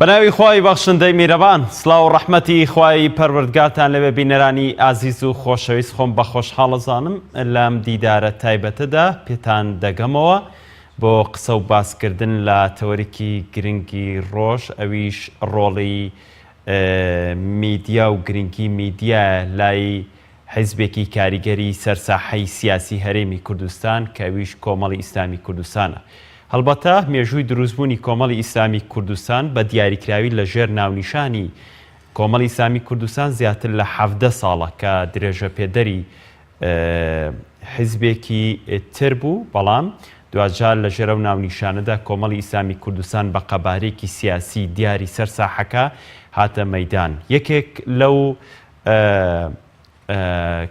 بەناوی خوای بەخشندەی میرەبان سڵاو و ڕەحمەتی خوای پەروەردگارتان لەوێ بینەرانی ئازیز و خۆشەویست خۆم بە خۆشحاڵەزانم لەم دیدارە تایبەتەدا پێتان دەگەمەوە بۆ قسە و باسکردن لە تەوەرێکی گرنگی ڕۆژ ئەویش ڕۆڵی میدیا و گرنگی میدیایە لای حیزبێکی کاریگەری سەر ساحەی سیاسی هەرێمی کوردستان کە ئەویش کۆمەڵی ئیسلامی کوردستانە. هەڵبەتە مێژووی دروستبوونی کۆمەڵی ئیسلامی کوردستان بە دیاریکراوی لە ژێر ناونیشانی کۆمەڵی ئیسلامی کوردستان زیاتر لە 17 ساڵە کە درێژەپێدەری حیزبێکی تر بوو، بەڵام دواجار لە ژێر ئەو ناونیشانەدا کۆمەڵی ئیسلامی کوردستان بە قەبارەیەکی سیاسی دیاری سەر ساحەکە هاتە مەیدان. یەکێک لەو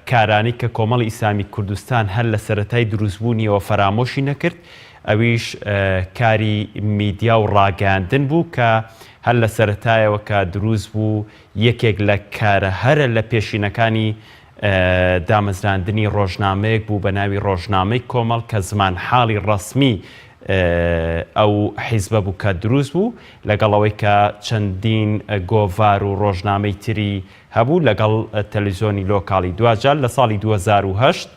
کارانەی کە کۆمەڵی ئیسلامی کوردستان هەر لە سەرەتای دروستبوونیەوە فەرامۆشی نەکرد ئەویش کاری میدیا و ڕاگەیاندن بوو کە هەر لە سەرەتایەوە کە دروست بوو یەکێک لە کارە هەرە لە پێشینەکانی دامەزراندنی ڕۆژنامەیەک بوو بە ناوی ڕۆژنامەی کۆمەڵ کە زمانحاڵی ڕەسمی ئەو حیزبە بوو کە دروست بوو، لەگەڵ ئەوەی کە چەندین گۆڤار و ڕۆژنامەی تری هەبوو لەگەڵ تەلەفزیۆنی لۆکاڵی. دواجار لە ساڵی 2008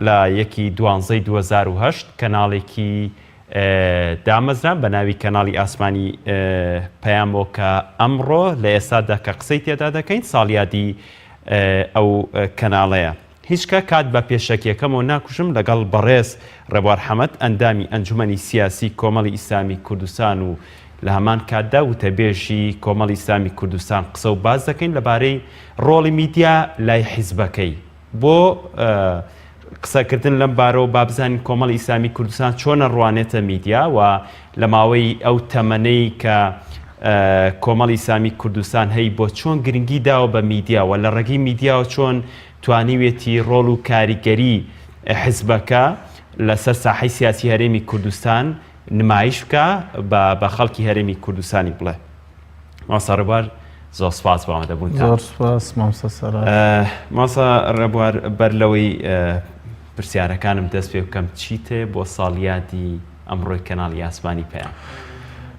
لە یەکی دوانزەی 2008 کەناڵێکی دامەزران بە ناوی کەناڵی ئاسمانی پەیامەوە کە ئەمڕۆ لە ئێستادا کە قسەی تێدا دەکەین ساڵیادی ئەو کەناڵەیە. هیچکە کات بە پێشەکیەکەمەوە ناکوژم لەگەڵ بەڕێز ڕێبوار حەمەد ئەندامی ئەنجومەنی سیاسی کۆمەڵی ئیسلامی کوردستان و لە هەمان کاتدا وتەبێژی کۆمەڵی ئیسلامی کوردستان قسە و باس دەکەین لەبارەی ڕۆڵی میدیا لای حیزبەکەی بۆ قسەکردن لەم بارەوە با بزانین کۆمەڵی ئیسلامی کوردستان چۆن ئەڕوانێتە میدیا و لە ماوەی ئەو تەمەنەی کە کۆمەڵی ئیسلامی کوردستان هەی بۆ چۆن گرنگی داوە بە میدیا و لە ڕێگەی میدیاوە چۆن توانیوێتی ڕۆڵ و کاریگەری حزبەکە لەسەر ساحەی سیاسی هەرێمی کوردستان نمایش بکا بە خەڵکی هەرێمی کوردستانی بڵێ. مامۆستا ڕێبوار زۆر سپاس بۆ ئامادەبوونتان. زۆر سپاس مامۆستا سەرار. مامۆستا ڕێبوار بەر لەوەی پرسیارەکانم دەست پێ بکەم چیت هەیە بۆ ساڵیادی ئەمڕۆی کەناڵی ئاسمانی پەیام؟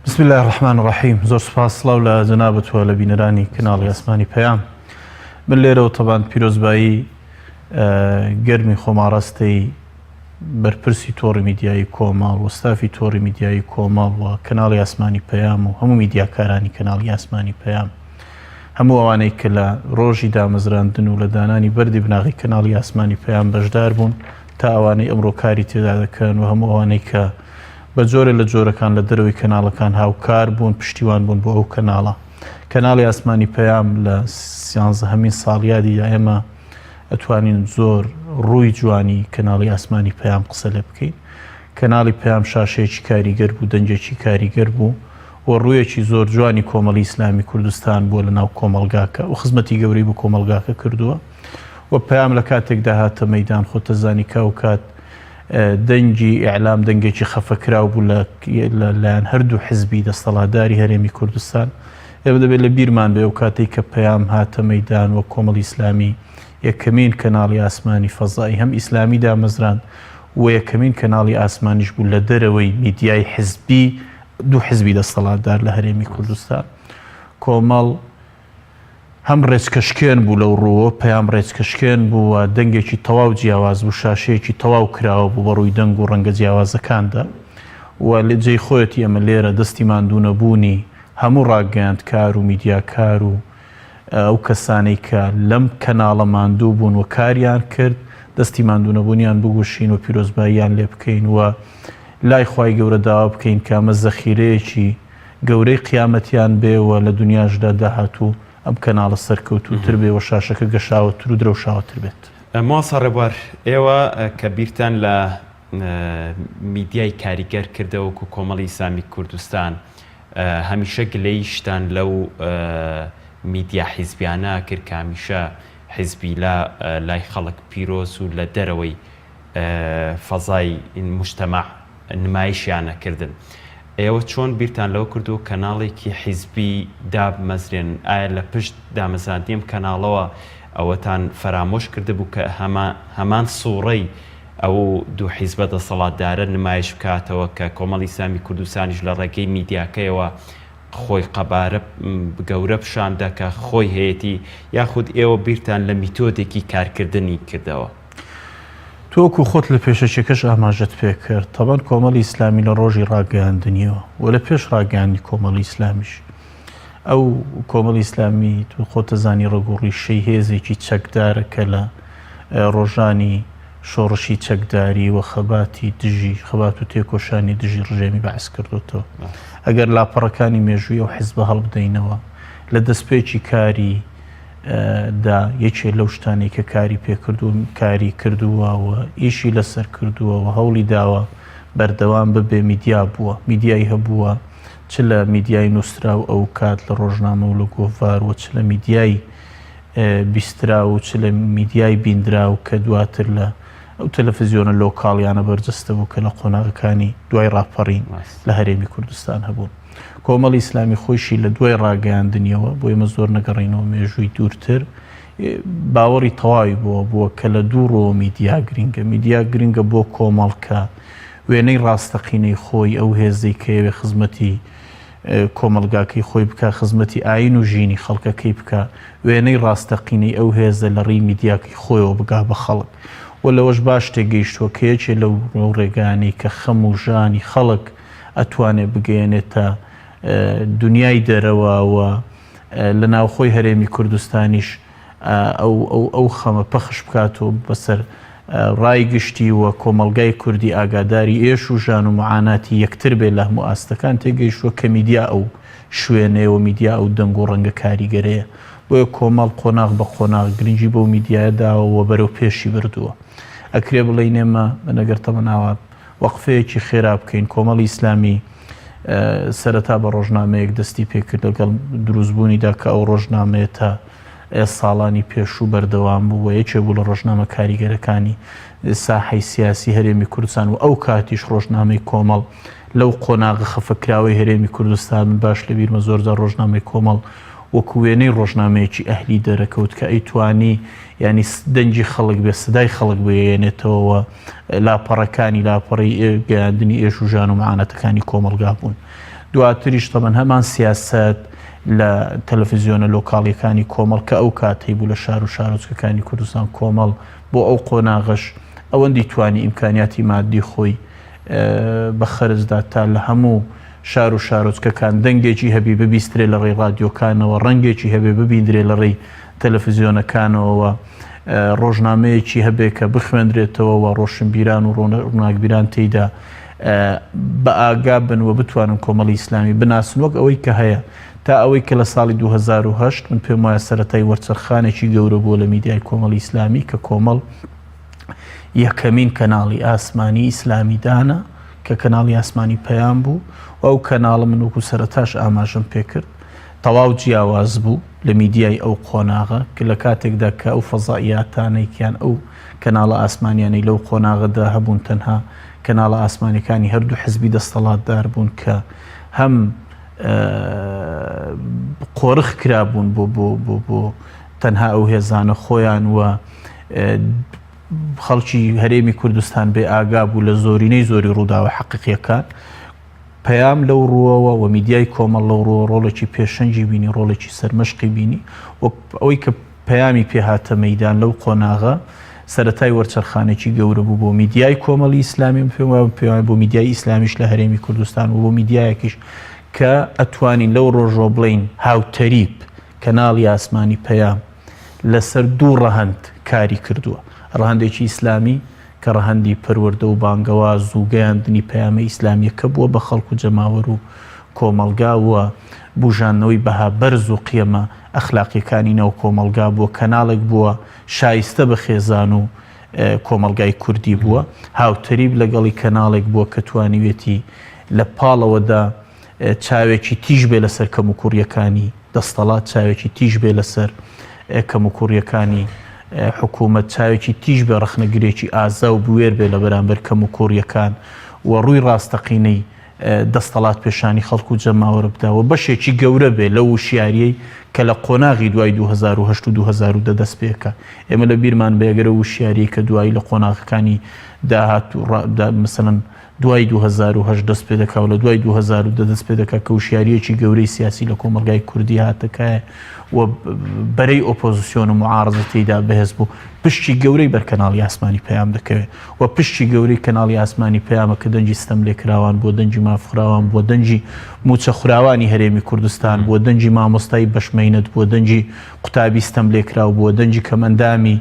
بسم الله الرحمن الرحیم زۆر سپاس سڵاو لە جەنابت و لە بینەرانی کەناڵی ئاسمانی پەیام من لێرەوە تەبان پیرۆزبایی گەرمی خۆم ئاراستەی بەرپرسی تۆڕی میدیایی کۆمەڵ و ستافی تۆڕی میدیایی کۆمەڵ و کەناڵی ئاسمانی پەیام و هەموو میدیاکارانی کەناڵی ئاسمانی پەیام هەموو ئەوانەی کە لە ڕۆژی دامەزراندن و لە دانانی بەردی بناغی کەناڵی ئاسمانی پەیام بەشدار بوون تا ئەوانەی ئەمڕۆ کاری تێدا دەکەن و هەموو ئەوانەی کە بە جۆرێ لە جۆرەکان لە دەرەوەی کەناڵەکان هاوکار بوون پشتیوان بوون بۆ ئەو کەناڵە کەناڵی ئاسمانی پەیام لە سیانزەهەمین ساڵیادیدا ئێمە ئەتوانین زۆر ڕووی جوانی کەناڵی ئاسمانی پەیام قسە لێ بکەین. کەناڵی پەیام شاشەیەکی کاریگەر بوو، دەنگێکی کاریگەر بوو و ڕوویەکی زۆر جوانی کۆمەڵی ئیسلامی کوردستان بووە لە ناو کۆمەڵگاکە و خزمەتی گەورەی بۆ کۆمەڵگاکە کردووە و پەیام لە کاتێکدا هاتە مەیدان خۆت دەزانی کە ئەوکات دەنگی ئیعلام دەنگێکی خەفەکراو بوو لە لەلایەن هەردوو حزبی دەستەڵاتداری هەرێمی کوردستان. ئێمە دەبێت لە بیرمان بێ ئەو کاتەی کە پەیام هاتە مەیدان وەک کۆمەڵی ئیسلامی یەکەمین کەناڵی ئاسمانی فەزایی هەم ئیسلامی دامەزراند و یەکەمین کەناڵی ئاسمانیش بوو لە دەرەوەی میدیای حزبی دوو حزبی دەستەڵاتدار لە هەرێمی کوردستان کۆمەڵ هەم ڕێچکەشکێن بوو لەو ڕووەوە، پەیام ڕێچکەشکێن بوو و دەنگێکی تەواو جیاواز بوو، شاشەیەکی تەواو کراوە بوو بە ڕووی دەنگ و ڕەنگە جیاوازەکاندا و جێی خۆیەتی ئەمە لێرە دەستی ماندوونەبوونی هەموو ڕاگەیاندکار و میدیاکار و ئەو کەسانەی کە لەم کەناڵە ماندوو بوون و کاریان کرد دەستی ماندوونەبوونیان بگوشین و پیرۆزباییان لێ بکەین و لای خوای گەورە داوا بکەین کە ئەمە زەخیرەیەکی گەورەی قیامەتیان بێ و لە دونیاشدا داهاتوو ئەم کەناڵە سەرکەوتووتر بێ و شاشەکە گەشاوەتر و درەوشاوەتر بێت. مامۆستا ڕێبوار، ئێوە کە بیرتان لە میدیای کاریگەر کردەوە وەکو کۆمەڵی ئیسلامی کوردستان، هەمیشە گلەییشتان لەو میدیا حیزبیانە کرد کە هەمیشە حیزبی لە لای خەڵک پیرۆز و لە دەرەوەی فەزای موجتەمەع نمایشیان ئەکردن. ئێوە چۆن بیرتان لەوە کردووە کەناڵێکی حیزبی دابمەزرێنن؟ ئایا لە پشت دامەزراندنی ئەم کەناڵەوە ئەوەتان فەرامۆش کردبوو کە هەمان سوڕەی ئەو دوو حیزبە دەسەڵاتدارە نمایش بکاتەوە کە کۆمەڵی ئیسلامی کوردستانیش لە ڕێگەی میدیاکەیەوە. خۆی قەبارە گەورە پیشاندا کە خۆی هەیەتی یاخود ئێوە بیرتان لە میتۆدێکی کارکردنی کردەوە؟ تۆ وەکو خۆت لە پێشەکیەکەش ئاماژەت پێکرد، تەبەن کۆمەڵی ئیسلامی لە ڕۆژی ڕاگەیاندنیەوە و لە پێش ڕاگەیاندنی کۆمەڵی ئیسلامیش ئەو کۆمەڵی ئیسلامی تۆ خۆت دەزانی ڕەگ و ڕیشەی هێزێکی چەکدارە کە لە ڕۆژانی شۆڕشی چەکداری و خەباتی دژی خەبات و تێکۆشانی دژی ڕژێمی بەعس کردوتەوە. ئەگەر لاپەڕەکانی مێژووی ئەو حزبە هەڵبدەینەوە لە دەستپێکی کاری دا یەکێ لەو شتانەی کە کاری پێکردووە کاری کردووە و ئیشی لەسەر کردووە و هەوڵی داوە بەردەوام ببێ میدیا بووە میدیای هەبووە چ لە میدیای نووسراو ئەو کات لە ڕۆژنامە و لە گۆڤار و چ لە میدیای بیستراو و چ لە میدیای بیندراو کە دواتر لە ئەو تەلەفزیۆنە لۆکاڵیانە بەرجەستە بوو کە لە قۆناغەکانی دوای ڕاپەڕین لە هەرێمی کوردستان هەبوون. کۆمەڵی ئیسلامی خۆیشی لە دوای ڕاگەیاندنیەوە، بۆ ئێمە زۆر نەگەڕێینەوە مێژووی دوورتر، باوەڕی تەواوی بۆوە بووە کە لە دوو ڕووەوە میدیا گرنگە. میدیا گرنگە بۆ کۆمەڵ کە وێنەی ڕاستەقینەی خۆی، ئەو هێزەی کە ئەیەوێ خزمەتی کۆمەڵگاکەی خۆی بکا، خزمەتی ئایین و ژینی خەڵکەکەی بکا، وێنەی ڕاستەقینەی ئەو هێزە لە ڕێی میدیاکەی خۆیەوە بگا بە خەڵک. و لەوەش باش تێگەیشتووە کە یەکێ لەو ڕێگایانەی کە خەم و ژانی خەڵک ئەتوانێ بگەیەنێتە دونیای دەرەوە و لە ناوخۆی هەرێمی کوردستانیش ئەو ئەو خەمە پەخش بکاتەوە بەسەر ڕای گشتی و کۆمەڵگای کوردی ئاگاداری ئێش و ژان و معاناتی یەکتر بێ لە هەموو ئاستەکان تێگەیشتووە کە میدیا ئەو شوێنەیە و میدیا ئەو دەنگ و ڕەنگە کاریگەرەیە بۆیە کۆمەڵ قۆناغ بە قۆناغ گرنگی بەو میدیایە داوە و بەرەو پێشی بردووە ئەکرێ بڵێین ئێمە من ئەگەر تەمەن ئاوا وەقفەیەکی خێرا بکەین، کۆمەڵی ئیسلامی سەرەتا بە ڕۆژنامەیەک دەستی پێکرد لەگەڵ دروستبوونیدا کە ئەو ڕۆژنامەیە تا ساڵانی پێشوو بەردەوام بوو و یەکێک بوو لە ڕۆژنامە کاریگەرەکانی ساحەی سیاسی هەرێمی کوردستان و ئەو کاتیش ڕۆژنامەی کۆمەڵ لەو قۆناغە خەفەکراوەی هەرێمی کوردستان من باش لەبیرمە زۆرجار ڕۆژنامەی کۆمەڵ وەکو وێنەی ڕۆژنامەیەکی ئەهلی دەرەکەوت کە ئەیتوانی یانی دەنگی خەڵک بێ سدای خەڵک بگەیەنێتەوە و لاپەڕەکانی لاپەڕەی گەیاندنی ئێش و ژان و معانەتەکانی کۆمەڵگا بوون. دواتریش تەبەن هەمان سیاسەت لە تەلەفزیۆنە لۆکاڵیەکانی کۆمەڵ کە ئەو کات هەیبوو لە شار و شارۆچکەکانی کوردستان کۆمەڵ بۆ ئەو قۆناغەش ئەوەندی توانی ئیمکانیاتی مادی خۆی بە خەرج دا تا لە هەموو شار و شارۆچکەکان دەنگێکی هەبی ببیسترێ لە ڕێی ڕادیۆکانەوە ڕەنگێکی هەبێ ببیندرێ لە ڕێی تەلەفزیۆنەکانەوە و ڕۆژنامەیەکی هەبێ کە بخوێندرێتەوە و ڕۆشنبیران و ڕووناکبیران تێیدا بە ئاگا بن و بتوانن کۆمەڵی ئیسلامی بناسن وەک ئەوەی کە هەیە تا ئەوەی کە لە ساڵی 2008 من پێم وایە سەرەتای وەرچەرخانێکی گەورە بووە لە میدیای کۆمەڵی ئیسلامی کە کۆمەڵ یەکەمین کەناڵی ئاسمانی ئیسلامی دانا کە کەناڵی ئاسمانی پەیام بوو و ئەو کەناڵە من وەکو سەرەتاش ئاماژەم پێکرد تەواو جیاواز بوو لە میدیای ئەو قۆناغە کە لە کاتێکدا کە ئەو فەزائیاتانەی یان ئەو کەناڵە ئاسمانیانەی لەو قۆناغەدا هەبوون تەنها کەناڵە ئاسمانیەکانی هەردوو حزبی دەستەڵاتدار بوون کە هەم قۆرخ کرابوون بۆ بۆ بۆ بۆ تەنها ئەو هێزانە خۆیان و خەڵکی هەرێمی کوردستان بێ ئاگا بوو لە زۆرینەی زۆری ڕووداوە حەقیقیەکان پەیام لەو ڕووەوە و میدیای کۆمەڵ لەو ڕووە ڕۆڵێکی پێشەنگی بینی، ڕۆڵێکی سەرمەشقی بینی و ئەوەی کە پەیامی پێ هاتە مەیدان لەو قۆناغە سەرەتای وەرچەرخانێکی گەورە بوو بۆ میدیای کۆمەڵی ئیسلامی، من پێم وایە پێم وایە بۆ میدیای ئیسلامیش لە هەرێمی کوردستان و بۆ میدیایەکیش کە ئەتوانین لەو ڕۆژەوە بڵێین هاوتەریب کەناڵی ئاسمانی پەیام لەسەر دوو ڕەهەند کاری کردووە، ڕەهەندێکی ئیسلامی کە ڕەهەندی پەروەردە و بانگەواز و گەیاندنی پەیامە ئیسلامییەکە بووە بە خەڵک و جەماوەر و کۆمەڵگا و بوژاندنەوەی بەها بەرز و قیەمە ئەخلاقییەکانی ناو کۆمەڵگا بووە، کەناڵێک بووە شایستە بە خێزان و کۆمەڵگای کوردی بووە، هاوتەریب لەگەڵی کەناڵێک بووە کە توانیویەتی لە پاڵەوەدا چاوێکی تیژ بێ لەسەر کەموکوڕییەکانی دەستەڵات چاوێکی تیژ بێ لەسەر کەموکوڕییەکانی حکوومەت، چاوێکی تیژ بێ ڕەخنەگرێکی ئازا و بوێر بێ لە بەرامبەر کەموکوڕییەکان و ڕووی ڕاستەقینەی دەستەڵات پێشانی خەڵک و جەماوەر بدا و بەشێکی گەورە بێ لەو وشیارییەی کە لە قۆناغی دوای 2008 و 2010 دەست پێکا. ئێمە لە بیرمان بێ ئەگەر ئەو وشیارییەی کە دوایی لە قۆناغەکانی داهاتوو مەسەلەن. دوای 2008 دەست پێ دەکا و لە دوای 2010 دەست پێ دەکا کە وشیارییەکی گەورەی سیاسی لە کۆمەڵگای کوردی هاتە کایە و بەرەی ئۆپۆزیسیۆن و معارزە تێیدا بەهێز بوو، پشکی گەورەی بەر کەناڵی ئاسمانی پەیام دەکەوێت و پشکی گەورەی کەناڵی ئاسمانی پەیامە کە دەنگی ستەملێکراوان بووە، دەنگی مافخوراوان بووە، دەنگی مووچەخوراوانی هەرێمی کوردستان بووە، دەنگی مامۆستای بەشمەینەت بووە، دەنگی قوتابی ستەملێکراو بووە، دەنگی کەمئەندامی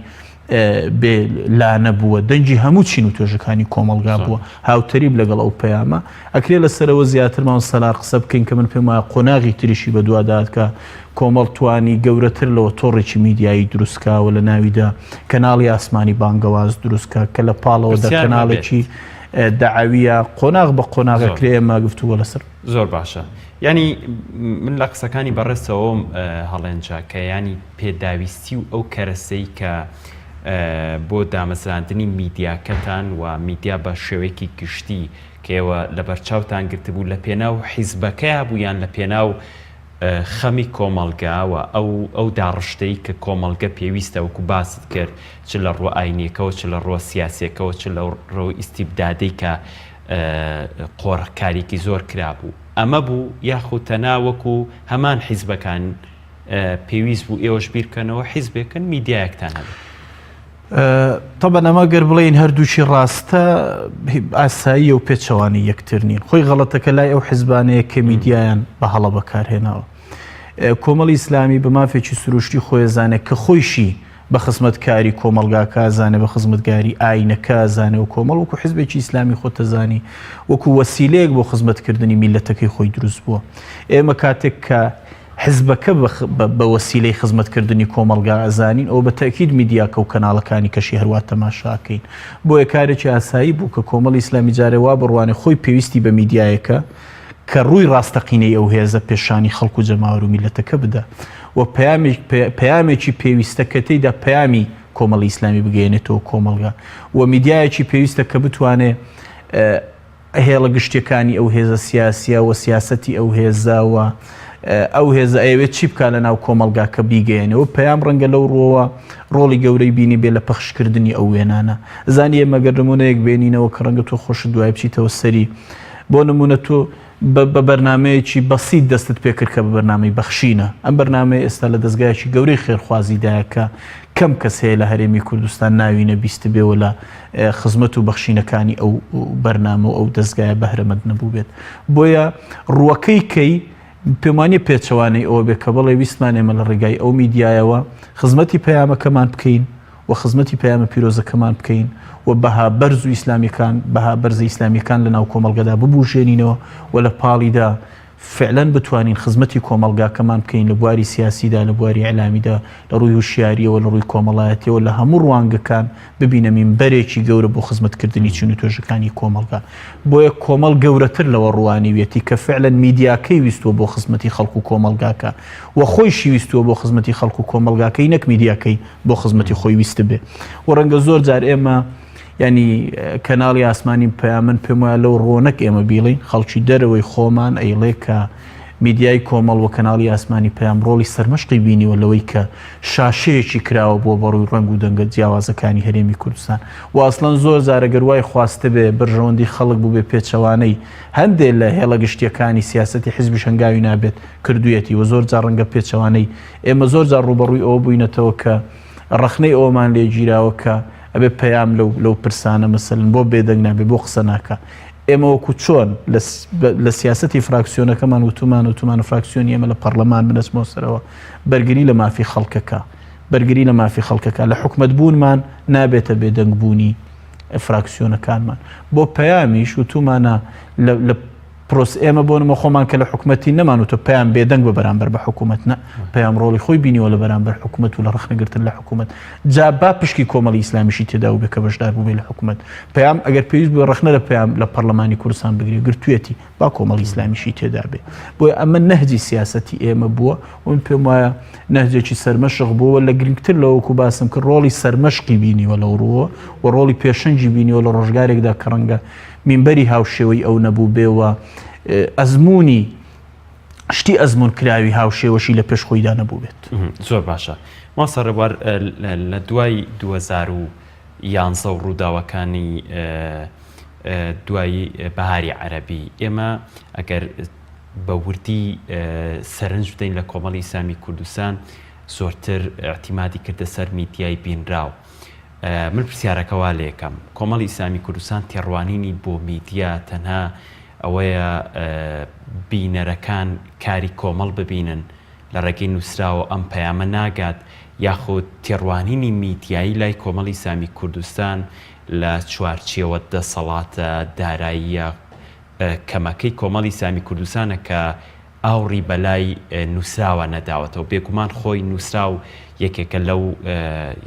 بێ لانە بووە، دەنگی هەموو چین و توێژەکانی کۆمەڵگا بووە، هاوتەریب لەگەڵ ئەو پەیامە. ئەکرێ لەسەرەوە زیاتر مامۆستا سەلار قسە بکەین کە من پێم وایە قۆناغی تریشی بەدوادا هات کە کۆمەڵ توانی گەورەتر لەوە تۆڕێکی میدیایی دروست کا و لە ناویدا کەناڵی ئاسمانی بانگەواز دروست کا کە لە پاڵەوە دە پرسیار کەناڵێکی مەبێت. دەعەوییە قۆناغ بە قۆناغ زۆر. ئەکرێ ئێمە گفتوگۆ لەسەر زۆر باشە یانی من لە قسەکانی بەڕێزتەوەم هەڵێنجا کە یانی پێداویستی و ئەو کەرەسەی کە بۆ دامەزراندنی میدیاکەتان و میدیا بە شێوەیەکی گشتی کە ئێوە لەبەرچاوتان گرتبوو لە پێناو حیزبەکەیا بوو یان لە پێناو خەمی کۆمەڵگا و ئەو ئەو داڕشتەی کە کۆمەڵگە پێویستە وەکو باست کرد چ لە ڕووە ئاینیەکەوە چ لە ڕووە سیاسیەکەوە چ لە ڕووی ئیستیبدادەی کە قۆرخکاریکی زۆر کرابوو ئەمە بوو یاخود تەنا وەکو هەمان حیزبەکان پێویست بوو ئێوەش بیر بکەنەوە حیزبێکن میدیایەکتان هەبێت؟ تەبەن ئەمە گەر بڵێین هەردووکی ڕاستە ئاساییە و پێچەوانەی یەکتر نین خۆی غەڵەتەکە لای ئەو حزبانەیە کە میدیایان بە هەڵە بەکارهێناوە کۆمەڵی ئیسلامی بە مافێکی سروشتی خۆی زانێت کە خۆیشی بە خزمەتکاری کۆمەڵگاکە زانێ بە خزمەتگاری ئاینەکە زانێ و کۆمەڵ وەکو حزبێکی ئیسلامی خۆتەزانی وەکو وەسیلەیەک بۆ خزمەتکردنی میلەتەکەی خۆی دروست بووە ئێمە کاتێک کە حزبەکە بە وەسیلەی خزمەتکردنی کۆمەڵگا ئەزانین، ئەوە بە تەئکید میدیاکە و کەناڵەکانی کەشی هەروا تەماشا ئەکەین. بۆیە کارێکی ئاسایی بوو کە کۆمەڵی ئیسلامی جارێ وا بڕوانێ خۆی پێویستی بە میدیایەکە کە ڕووی ڕاستەقینەی ئەو هێزە پێشانی خەڵک و جەماوەر و میللەتەکە بدا و پەیامێکی پێویستە کە تێیدا پەیامی کۆمەڵی ئیسلامی بگەیەنێتەوە کۆمەڵگا و میدیایەکی پێویستە کە بتوانێ هێڵە گشتیەکانی ئەو هێزە سیاسیە و سیاسەتی ئەو هێزە و ئەو هێزە ئەیەوێت چی بکا لە ناو کۆمەڵگا کە بیگەیەنێ و پەیام ڕەنگە لەو ڕووەوە ڕۆڵی گەورەی بینی بێ لە پەخشکردنی ئەو وێنانە زانی ئێمە گەر نمونەیەک بێنینەوە کە ڕەنگە تۆ خۆشت دوای بچیتەوە سەری بۆ نمونە تۆ بە بەرنامەیەکی بەسیت دەستت پێکرد کە بە بەرنامەی بەخشینە. ئەم بەرنامەیە ئێستا لە دەزگایەکی گەورەی خێرخوازیدایە کە کەم کەس هەیە لە هەرێمی کوردستان ناوی نەبیستبێ و لە خزمەت و بەخشینەکانی ئەو بەرنامە و ئەو دەزگایە بەهرەمەند نەبووبێت. بۆیە ڕووەکەی کەی پێموانیە پێچەوانەی ئەوە بێت کە بەڵێ ویستمان ئێمە لە ڕێگای ئەو میدیایەوە خزمەتی پەیامەکەمان بکەین و خزمەتی پەیامە پیرۆزەکەمان بکەین و بەها بەرز و ئیسلامیەکان بەها بەرزە ئیسلامیەکان لە ناو کۆمەڵگەدا ببوژێنینەوە و لە پاڵیدا فعلەن بتوانین خزمەتی کۆمەڵگاکەمان بکەین لە بواری سیاسیدا لە بواری ئیعلامیدا لە ڕووی هوشیاریەوە لە ڕووی کۆمەڵایەتیەوە لە هەموو ڕوانگەکان ببینە مینبەرێکی گەورە بۆ خزمەتکردنی چین و توێژەکانی کۆمەڵگا بۆیە کۆمەڵ گەورەتر لەوە ڕوانیویەتی کە فعلەن میدیاکەی ویستووە بۆ خزمەتی خەڵک و کۆمەڵگاکە و خۆیشی ویستووە بۆ خزمەتی خەڵک و کۆمەڵگاکەی نەک میدیاکەی بۆ خزمەتی خۆی ویستبێ و ڕەنگە زۆر جار ئێمە ینی کەناڵی ئاسمانی پەیام من پێم وایە لەو ڕۆنەک ئێمە بیڵین خەڵکی دەرەوەی خۆمان ئەیڵێ کە میدیای کۆمەڵ و کەناڵی ئاسمانی پەیام ڕۆڵی سەرمەشقی بینیوە لەوەی کە شاشەیەکی کراوە بووە بەڕووی ڕەنگ و دەنگە جیاوازەکانی هەرێمی کوردستان و ئەسڵەن زۆر جارە گەر وای خواستبێ بەرژەوەندی خەڵک بووبێ پێچەوانەی هەندێ لە هێڵە گشتیەکانی سیاسەتی حزبیش هەنگاوی نابێت کردویەتی و زۆر جار ڕەنگە پێچەوانەی ئێمە زۆر جار ڕووبەڕووی ئەوە بووینەتەوە کە ڕەخنەی ئەوەمان لێ گیراوە کە ئەبێ پەیام لەو لەو پرسانە مەسەلەن بۆ بێدەنگ نابێ بۆ قسە ناکا ئێمە وەکو چۆن لە سیاسەتی فراکسیۆنەکەمان وتومان وتومان فراکسیۆنی ئێمە لە پەرلەمان بنەچمەوە سەرەوە بەرگری لە مافی خەڵکەکە بەرگری لە مافی خەڵکەکە لە حکومەت بوونمان نابێتە بێدەنگ بوونی فراکسیۆنەکانمان بۆ پەیامیش وتومانە لە پرۆس ئێمە بۆ نمە خۆمان کە لە حکومەتی نەمان وتە پەیام بێدەنگ بە بەرامبەر بە حکوومەت نە پەیام ڕۆڵی خۆی بینیوە لە بەرامبەر حکوومەت و لە ڕەخنەگرتن لە حکوومەت جا با پشکی کۆمەڵی ئیسلامیشی تێدا و بێ کە بەشدار بووبێ لە حکوومەت پەیام ئەگەر پێویست بوو ڕەخنە لە پەیام لە پەرلەمانی کوردستان بگرێ گرتوویەتی با کۆمەڵی ئیسلامیشی تێدا بێ بۆیە ئەمە نەهجی سیاسەتی ئێمە بووە و من پێم وایە نەهجێکی سەرمەشق بووە لە گرنگتر لەوەکو باسم کرد ڕۆڵی سەرمەشقی بینیوە لەو ڕووە و ڕۆڵی پێشەنگی بینیوە لە ڕۆژگارێکدا کە ڕەنگە مینبەری هاوشێوەی ئەو نەبووبێ و ئەزموونی شتی ئەزموونکراوی هاوشێوەشی لە پێش خۆیدا نەبووبێت. زۆر باشە مامۆستا ڕێبوار لە دوای 2011 و ڕووداوەکانی. دوای بەهاری عەرەبی ئێمە ئەگەر بە وردی سەرنج بدەین لە کۆمەڵی ئیسلامی کوردستان زۆرتر ئیعتیمادی کردە سەر میدیای بینراو. من پرسیارەکە وا لێکەم کۆمەڵی ئیسلامی کوردستان تێڕوانینی بۆ میدیا تەنها ئەوەیە بینەرەکان کاری کۆمەڵ ببینن لە ڕێگەی نووسراوە ئەم پەیامە ناگات یاخود تێڕوانینی میدیایی لای کۆمەڵی ئیسلامی کوردستان لە چوارچێوە دەسەڵاتە داراییە کەمەکەی کۆمەڵی ئیسلامی کوردستانە کە ئاوڕی بەلای نووسراوە نەداوەتەوە، بێگومان خۆی نووسراو یەکێکە لەو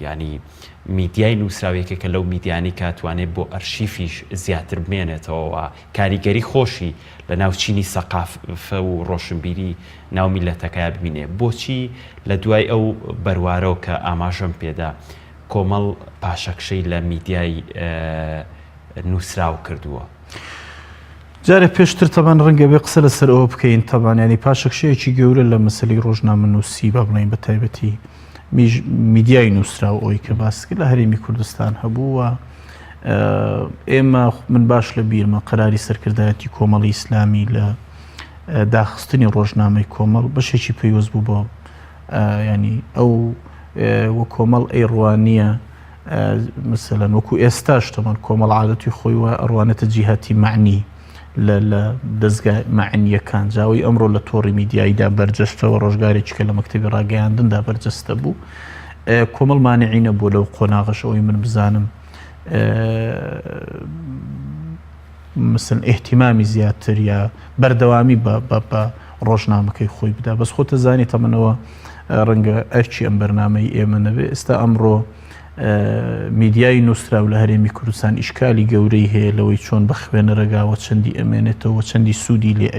یانی میدیای نووسراو یەکێکە لەو میدیانەی کە توانێت بۆ ئەرشیفیش زیاتر بمێنێتەوە و کاریگەری خۆشی لە ناو چینی سەقافە و ڕۆشنبیری ناو میللەتەکەیا ببینێ. بۆچی لە دوای ئەو بەروارەوە کە ئاماژەم پێدا کۆمەڵ پاشەکشەی لە میدیای نووسراو کردووە؟ جارێ پێشتر تەبان ڕەنگە بێ قسە لەسەر ئەوە بکەین تەبان ینی پاشەکشەیەکی گەورە لە مەسەلەی ڕۆژنامەنووسی با بڵێین بە تایبەتی میدیای نووسراو ئەوی کە باس کرد لە هەرێمی کوردستان هەبوو و ئێمە من باش لە بیرمە قەراری سەرکردایەتی کۆمەڵی ئیسلامی لە داخستنی ڕۆژنامەی کۆمەڵ بەشێکی پەیوەست بوو بۆ ینی ئەو وە کۆمەڵ ئەیڕوانیە مەسەلەن وەکو ئێستاش تەمان کۆمەڵ عادەتی خۆی وایە ئەڕوانێتە جیهەتی مەعنی لە لە دەزگا مەعنییەکان جا ئەوەی ئەمڕۆ لە تۆڕی میدیاییدا بەرجەستەوە ڕۆژگارێکی کە لە مەکتەبی ڕاگەیاندندا بەرجەستە بوو کۆمەڵ مانعی نەبوو لەو قۆناغەش ئەوەی من بزانم مثلەن ئیهتیمامی زیاتر یا بەردەوامی بە بە بە ڕۆژنامەکەی خۆی بدا بەس خۆتە زانی تەمەنەوە ڕەنگە ئەرکی ئەم بەرنامەی ئێمە نەبێ ئێستا ئەمڕۆ میدیای نووسراو لە هەرێمی کوردستان ئیشکالی گەورەی هەیە لەوەی چۆن بە خوێنەرەگاوە چەندی ئەمێنێتەوە چەندی سوودی لێ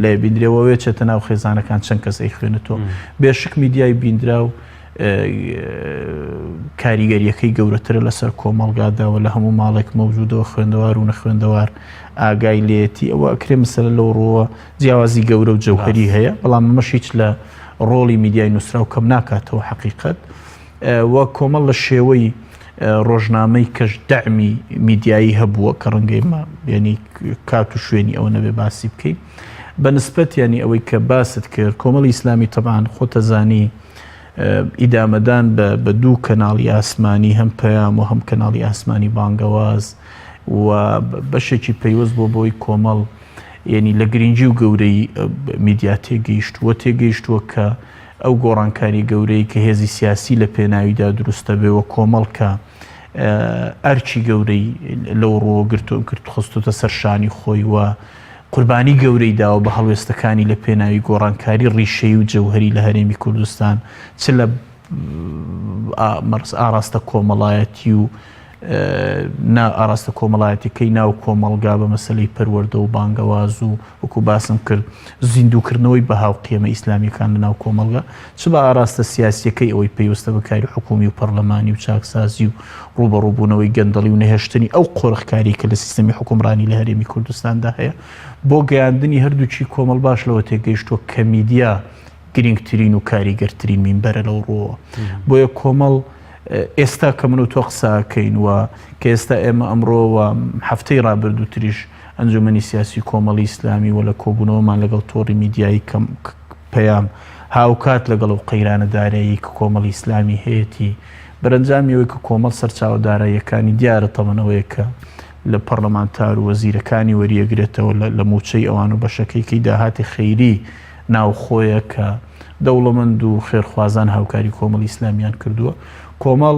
لێ بینرێەوە وێچێتە ناو خێزانەکان چەند کەس ئەیخوێنێتەوە بێشک میدیای بینراو کاریگەریەکەی گەورەترە لەسەر کۆمەڵگادا و لە هەموو ماڵێک مەوجودەوە خوێندەوار و نەخوێندەوار ئاگای لێتی ئەوە ئەکرێ مەسەلە لەو ڕووە جیاوازی گەورە و جەوهەری هەیە بەڵام ئەمەش هیچ لە ڕۆڵی میدیای نووسراو کەم ناکاتەوە حەقیقەت و کۆمەڵ لە شێوەی ڕۆژنامەی کەش دەعمی میدیایی هەبووە کە ڕەنگە ئێمە یعنی کات و شوێنی ئەوە نەبێ باسی بکەین بە نسبەت یعنی ئەوەی کە باست کرد کۆمەڵی ئیسلامی تەبان خۆتەزانی ئیدامەدان بە بە دوو کەناڵی ئاسمانی هەم پەیام و هەم کەناڵی ئاسمانی بانگەواز و بەشێکی پەیوەست بۆ بۆی کۆمەڵ یعنی لە گرنگی و گەورەی میدیا تێگەیشتووە تێگەیشتووە کە ئەو گۆڕانکاری گەورەی کە هێزی سیاسی لە پێناویدا دروستە بێ و کۆمەڵ کە ئەرکی گەورەی لەو ڕووە گرتو کرد خستوتە سەر شانی خۆی و قوربانی گەورەی داوە بە هەڵوێستەکانی لە پێناوی گۆڕانکاری ڕیشەیی و جەوهەری لە هەرێمی کوردستان چ لە ئاراستە کۆمەڵایەتی و نا ئاراستە کۆمەڵایەتیەکەی ناو کۆمەڵگا بە مەسەلەی پەروەردە و بانگەواز و وەکو باسم کرد زیندووکردنەوەی بەها و قیەمە ئیسلامیەکان لە ناو کۆمەڵگا چ بە ئاراستە سیاسیەکەی ئەوەی پەیوەستە بە کاری حکومی و پەرلەمانی و چاکسازی و ڕووبەڕووبوونەوەی گەندەڵی و نەهێشتنی ئەو قۆرخکاری کە لە سیستەمی حوکمڕانی لە هەرێمی کوردستاندا هەیە بۆ گەیاندنی هەردووکی کۆمەڵ باش لەوە تێگەیشتووە کە میدیا گرنگترین و کاریگەرترین مینبەرە لەو ڕووەوە بۆیە کۆمەڵ ئێستا کە من و تۆ قساکەین و کە ئێستا ئێمە ئەمڕۆ و هەفتەی ڕابردووتریش ئەنجومەنی سیاسی کۆمەڵی ئیسلامی و لە کۆبوونەوەمان لەگەڵ تۆڕی میدیایی کەم پەیام هاوکات لەگەڵ ئەو قەیرانە دارایی کە کۆمەڵی ئیسلامی هەیەتی بەرەنجامی ئەوەی کە کۆمەڵ سەرچاوە داراییەکانی دیارە تەمەن ئەوەیە کە لە پەڕلەمانتار و وەزیرەکانی وەریەگرێتەوە لە مووچەی ئەوان و بەشەکەی کەی داهاتی خەیری ناوخۆیە کە دەوڵەمەند و خێرخوازان هاوکاری کۆمەڵی ئیسلامیان کردووە کۆمەڵ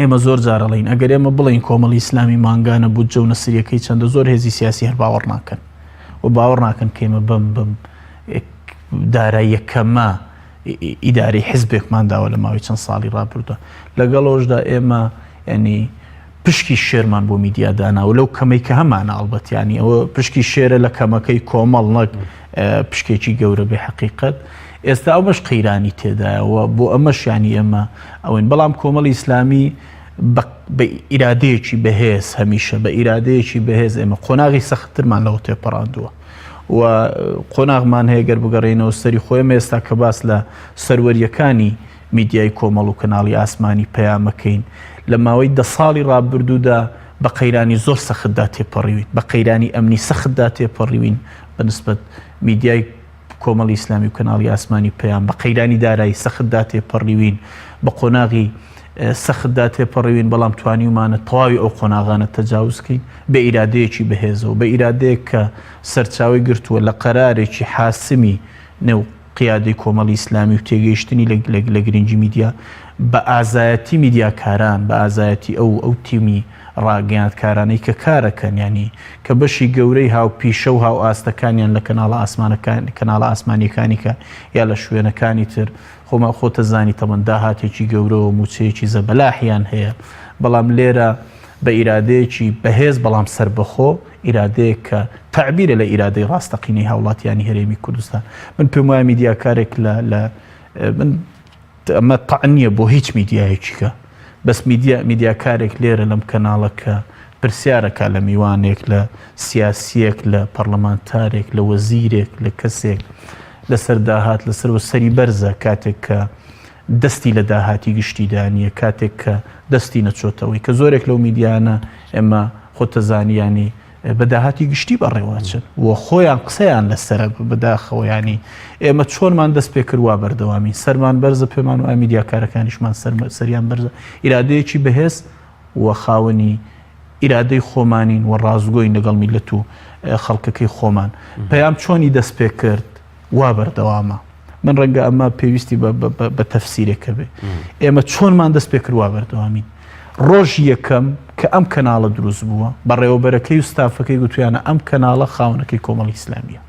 ئێمە زۆر جار ئەڵێین ئەگەر ئێمە بڵێین کۆمەڵی ئیسلامی مانگانە بودجە و نەسریەکەی چەندە زۆر هێزی سیاسی هەر باوەڕ ناکەن و باوەڕ ناکەن کە ئێمە بەم بەم داراییە کەمە ئیدارەی حزبێکمان داوە لە ماوەی چەند ساڵی ڕابردووە لەگەڵەوەشدا ئێمە ینی پشکی شێرمان بۆ میدیا داناوە لەو کەمەی کە هەمانە ئەڵبەت ینی ئەوە پشکی شێرە لە کەمەکەی کۆمەڵ نەک پشکێکی گەورە بێ حەقیقەت ئێستا ئەومەش قەیرانی تێدایەوە بۆ ئەمەش ینی ئێمە ئەوەین بەڵام کۆمەڵی ئیسلامی بە ئیرادەیەکی بەهێز هەمیشە بە ئیرادەیەکی بەهێز ئێمە قۆناغی سەختترمان لەوە تێپەڕاندووە و قۆناغمان هەیە گەر بگەڕێینەوە سەری خۆی ئێمە ئێستا کە باس لە سەروەریەکانی میدیای کۆمەڵ و کەناڵی ئاسمانی پەیامەکەین لە ماوەی دە ساڵی ڕابردوودا بە قەیرانی زۆر سەختدا تێپەڕیوین، بە قەیرانی ئەمنی سەختدا تێپەڕیوین بە نسبەت میدیای کۆمەڵی ئیسلامی و کەناڵی ئاسمانی پەیام، بە قەیرانی دارایی سەختدا تێپەڕیوین، بە قۆناغی سەختدا تێپەڕیوین، بەڵام توانیومانە تەواوی ئەو قۆناغانە تەجاوز کەین بە ئیرادەیەکی بەهێزەوە، بە ئیرادەیەک کە سەرچاوەی گرتووە لە قەرارێکی حاسمی نێو قیادەی کۆمەڵی ئیسلامی و تێگەیشتنی لە گرنگی میدیا، بە ئازایەتی میدیاکاران، بە ئازایەتی ئەو ئەو تیمی ڕاگەیاندکارانەی کە کارەکەن، یانی کە بەشی گەورەی هاوپیشە و هاوئاستەکانیان لە کەناڵە ئاسمانەکان کەناڵە ئاسمانییەکانی کە یا لە شوێنەکانی تر خۆما خۆتەزانی تەبەن داهاتێکی گەورە و مووچەیەکی زەبەلاحیان هەیە، بەڵام لێرە بە ئیرادەیەکی بەهێز بەڵام سەربەخۆ، ئیرادەیەک کە تەعبیرە لە ئیرادەی ڕاستەقینەی هاوڵاتیانی هەرێمی کوردستان. من پێم وایە میدیاکارێک لە لە من ئەمە تەعن نییە بۆ هیچ میدیایەکی کە بەس میدیا میدیاکارێک لێرە لەم کەناڵە کە پرسیارەکە لە میوانێک لە سیاسیەک لە پەرلەمانتارێک لە وەزیرێک لە کەسێک لەسەر داهات لەسەر سەری بەرزە کاتێک کە دەستی لە داهاتی گشتیدا نییە، کاتێک کە دەستی نەچۆتەوەی، کە زۆرێک لەو میدیایانە ئێمە خۆتەزانی یانی بە داهاتی گشتی بەڕێوەچن و خۆیان قسەیان لەسەرە بەداخەوە ینی ئێمە چۆنمان دەست پێ کرد وا بەردەوامین سەرمان بەرزە پێمان و میدیاکارەکانیشمان سەریان بەرزە ئیرادەیەکی بەهێز و خاوەنی ئیرادەی خۆمانین و ڕاستگۆین لەگەڵ میلەت و خەڵکەکەی خۆمان پەیام چۆنی دەست پێ کرد وا بەردەوامە من ڕەنگە ئەمە پێویستی بە تەفسیرێک هەبێ ئێمە چۆنمان دەست پێ کردوا بەردەوامین ڕۆژ یەکەم کە ئەم کەناڵە دروست بووە بەڕێوەبەرەکەی و ستافەکەی گوتویانە ئەم کەناڵە خاونەکەی کۆمەڵی ئیسلامیە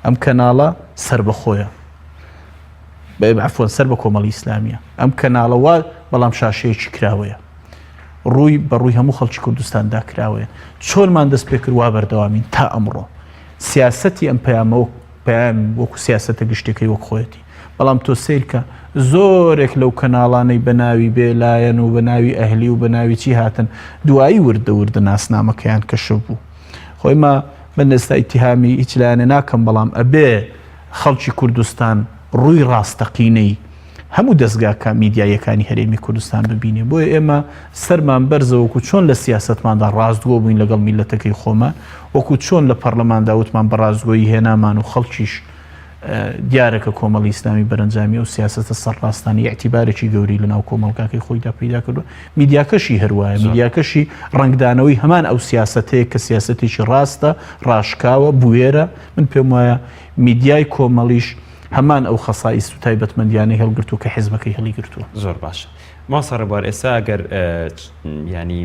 ئەم کەناڵە سربەخۆیە عفوەن سەر بە کۆمەڵی ئیسلامیە ئەم کەناڵە وا بەڵام شاشەیەکی کراوەیە ڕووی بە ڕووی هەموو خەڵکی کوردستاندا کراوەیە چۆنمان دەست پێ کرد وا بەردەوامین تا ئەمڕۆ سیاسەتی ئەم پەیامەوە پەیام وەکو سیاسەتە گشتیەکەی وەک خۆیەتی بەڵام تۆ سەیرکە زۆرێک لەو کەناڵانەی بە ناوی بێ لایەن و بە ناوی ئەهلی و بە ناوی چی هاتن دوایی وردە وردە ناسنامەکەیان کەشف بوو خۆی ما من ئێستا ئیتیهامی هیچ لایەنێ ناکەم بەڵام ئەبێ خەڵکی کوردستان ڕووی ڕاستەقینەی هەموو دەزگاکە میدیاییەکانی هەرێمی کوردستان ببینێ بۆیە ئێمە سەرمان بەرزە وەکو چۆن لە سیاسەتماندا ڕاستگۆ بووین لەگەڵ میللەتەکەی خۆمان وەکو چۆن لە پەرلەماندا وتمان بە ڕاستگۆیی هێنامان و خەڵکیش دیارە کە کۆمەڵی ئیسلامی بەرەنجامی ئەو سیاسەتە سەرڕاستانە ئیعتیبارێکی گەورەی لەناو کۆمەڵگاکەی خۆیدا پەیدا کردووە میدیاکەشی هەروایە میدیاکەشی ڕەنگدانەوەی هەمان ئەو سیاسەتەیە کە سیاسەتێکی ڕاستە ڕاشکاوە بوێرە من پێم وایە میدیای کۆمەڵیش هەمان ئەو خەسائیس و تایبەتمەندیانەی هەڵگرتووە کە حیزبەکەی هەڵیگرتووە. زۆر باشە مامۆستا ڕێبوار ئێستا ئەگەر یانی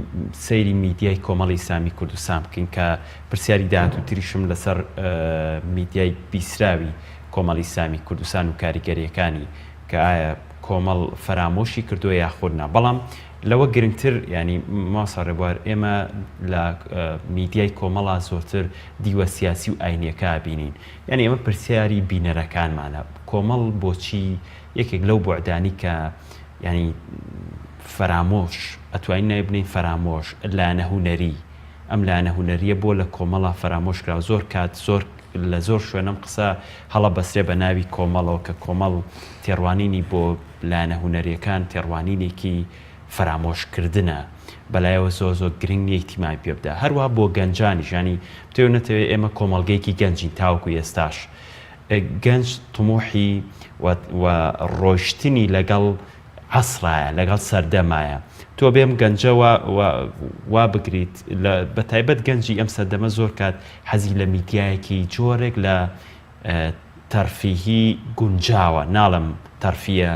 سەیری میدیای کۆمەڵی ئیسلامی کوردستان بکەین کە پرسیاری داهاتووتریشم لەسەر میدیای بیسراوی کۆمەڵی ئیسلامی کوردستان و کاریگەریەکانی کە ئایا کۆمەڵ فەرامۆشی کردووە یاخود نا بەڵام لەوە گرنگتر ینی مامۆستا ڕێبوار ئێمە لە میدیای کۆمەڵا زۆرتر دیوە سیاسی و ئاینیەکە بینین یانی ئەمە پرسیاری بینەرەکانمانە کۆمەڵ بۆچی یەکێک لەو بوعدانی کە یانی فەرامۆش ئەتوانین ناوی بنێین فەرامۆش لایەنە هونەری ئەم لایەنە هونەریە بۆ لە کۆمەڵا فەرامۆش کراوە زۆر کات زۆر لە زۆر شوێنم قسە هەڵە بەسرێ بە ناوی کۆمەڵەوە کە کۆمەڵ تێڕوانینی بۆ لایەنە هونەریەکان تێڕوانینێکی فەرامۆش کردنە بەلایەوە زۆر زۆر گرنگ نیە ئیهتیمامی پێ بدا هەروەها بۆ گەنجانیش یانی بتەوێ نەتەوێ ئێمە کۆمەڵگەیەکی گەنجین تاوەکو ئێستاش گەنج طموحی و ڕۆیشتنی لەگەڵ عەسرایە لەگەڵ سەردەمایە تۆ بێم گەنجە وا بگریت بە تایبەت گەنجی ئەم سەردەمە زۆر کات حەزی لە میدیایەکی جۆرێک لە تەرفیهی گونجاوە، ناڵێم تەرفیە